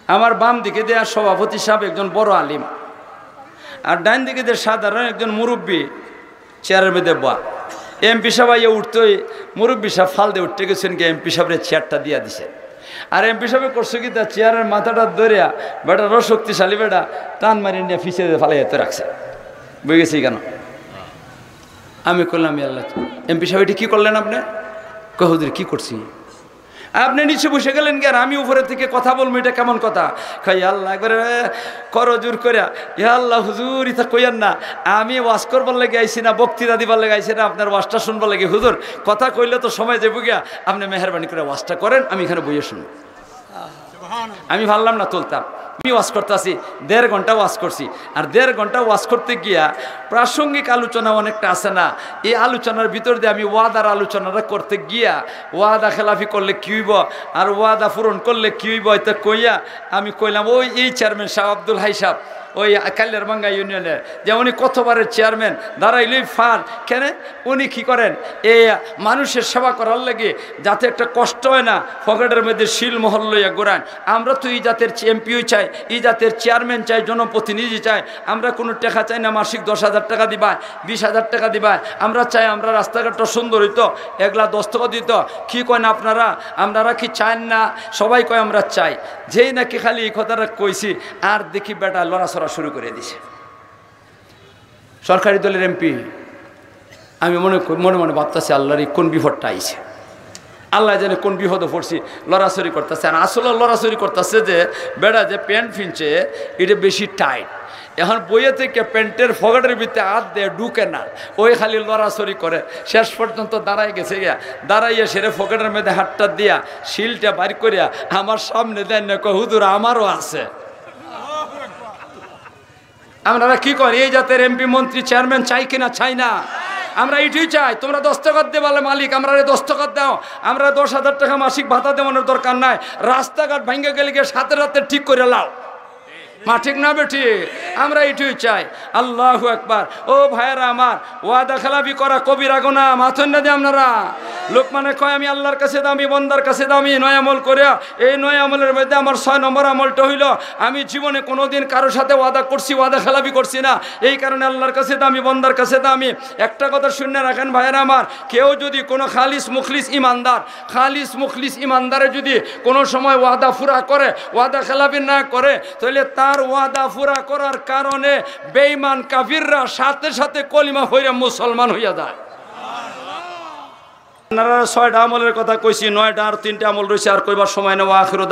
আমার বাম দিকে দেয়া সভাপতি সাহেব, একজন বড় আলিম, আর ডাইন দিকে দেয়া সাধারণ একজন মুরব্বী, চেয়ারের মধ্যে বওয়া। এমপি সাহেব আইয়া উঠতেই মুরব্বী সাহেব ফাল দিয়ে উঠতে গেছেন গিয়া, এমপি সাহেবরে চেয়ারটা দিয়া দিছে। আর এমপি সাহেব করছে কি, তার চেয়ারের মাথাটা ধরিয়া, বেটা রস শক্তিশালী বেটা, টান মারি নিয়া পিছে দিয়ে ফালাইয়া তো রাখছে, বুঝে গেছি কেন? আমি কইলাম, "ইয়া আল্লাহ, এমপি সাহেব, এটা কি করলেন আপনি?" কয়, "হুজুর, কি করছি? আপনি নিচে বসে গেলেন কি, আর আমি উপরে থেকে কথা বলবো, এটা কেমন কথা?" কয়, "ইয়া আল্লাহ, একবারে করজোড় করে, ইয়া আল্লাহ, হুজুর, ইতা কইয়েন না, আমি ওয়াজ করবার লাগি আইছি না, বক্তৃতা দিবার লাগি আইছি না, আপনার ওয়াজটা শুনবার লাগি। হুজুর, কথা কইলে তো সময় যাইবো গিয়া, আপনি মেহেরবানি করে ওয়াজটা করেন, আমি এখানে বইয়া শুনি।" আমি পারলাম না তুলতাম। আমি ওয়াজ করতেছি, দেড় ঘন্টা ওয়াজ করছি। আর দেড় ঘন্টা ওয়াজ করতে গিয়া প্রাসঙ্গিক আলোচনা অনেকটা আছে না, এই আলোচনার ভিতর দিয়ে আমি ওয়াদার আলোচনাটা করতে গিয়া, ওয়াদা খেলাফি করলে কি হইব আর ওয়াদা পূরণ করলে কি হইব, এটা কইয়া আমি কইলাম, ওই এই চেয়ারম্যান সাহেব, আব্দুল হাই সাহেব, ওই কাল্লারভাঙ্গা ইউনিয়নের, যে উনি কতবারের চেয়ারম্যান, দাঁড়াইলেই ফার। কেন? উনি কি করেন? এই মানুষের সেবা করার লাগি, যাতে একটা কষ্ট হয় না, পকেটের মধ্যে সিল মোহর লইয়া ঘুরান। আমরা তো এই জাতের এমপিও চাই, এই জাতের চেয়ারম্যান চাই, জনপ্রতিনিধি চাই। আমরা কোনো টাকা চাই না, মাসিক দশ হাজার টাকা দিবা, বিশ হাজার টাকা দিবা। আমরা চাই আমরা রাস্তাঘাটটা সুন্দর হইতো, এগুলা দস্তখত দিত। কি কইন আপনারা? আপনারা কি চান না? সবাই কয় আমরা চাই। যেই নাকি খালি এই কথাটা কইছি, আর দেখি বেটা লড়াচড়া শুরু করে দিছে। সরকারি দলের এমপি, আমি মনে করি, মনে মনে ভাবতাছি, "আল্লাহর এই কোন বিপদটা আইছে? আল্লাহ জানে কোন বিপদে পড়ছি।" লড়াচড়ি করতেছে, আর আসলে লড়াচড়ি করতেছে যে বেটা যে প্যান্ট ফিনছে, এটা বেশি টাইট। এখন বইয়ে থেকে প্যান্টের পকেটের ভিতরে হাত দেয়, ঢুকে না, ওই খালি লড়াচড়ি করে। শেষ পর্যন্ত দাঁড়ায় গেছে গিয়া, দাঁড়াইয়া সেরে পকেটের মধ্যে হাতটা দিয়া সিলটা বাইর করিয়া আমার সামনে দেন না, কয়, "হুজুর, আমারও আছে।" আপনারা কি করেন? এই জাতের এমপি, মন্ত্রী, চেয়ারম্যান চাই কিনা? চাই না? আমরা ইটুই চাই। তোমরা দস্তখত দেবালে মালিক, আমরা দস্তখত দাও। আমরা দশ হাজার টাকা মাসিক ভাতা দেওয়ানোর দরকার নাই। রাস্তাঘাট ভাঙ্গা গেলে গিয়ে সাথে সাথে ঠিক করে লাও। মা ঠিক না বেটি? আমরা ইটুই চাই। আল্লাহু আকবার। ও ভাইরা আমার, ওয়াদা খেলাফি করা কবিরা গুনাহ, মাথন না দিয়ে আপনারা। লোকমানে কয়, "আমি আল্লাহর কাছে দামি, বন্দার কাছে দামি, নয় আমল করে।" এই নয় আমলের মধ্যে আমার ছয় নম্বর আমলটা হইল, আমি জীবনে কোনোদিন কারোর সাথে ওয়াদা করছি, ওয়াদা খেলাফি করছি না। এই কারণে আল্লাহর কাছে দামি, বন্দার কাছে দামি। একটা কথা শুনে রাখেন ভাইরা আমার, কেউ যদি কোনো খালিস মুখলিস ইমানদার, খালিস মুখলিস ইমানদারে যদি কোনো সময় ওয়াদা পুরা করে, ওয়াদা খেলাফি না করে, তাহলে তার ওয়াদা পুরা করার কারণে বেঈমান কাফিররা সাথে সাথে কলিমা পড়ে মুসলমান হইয়া যায়। আপনারা ছয়টা আমলের কথা কইছি, নয়টা আর তিনটা আমল রয়েছে, আর কইবার সময় নেই। ওয়া আখিরু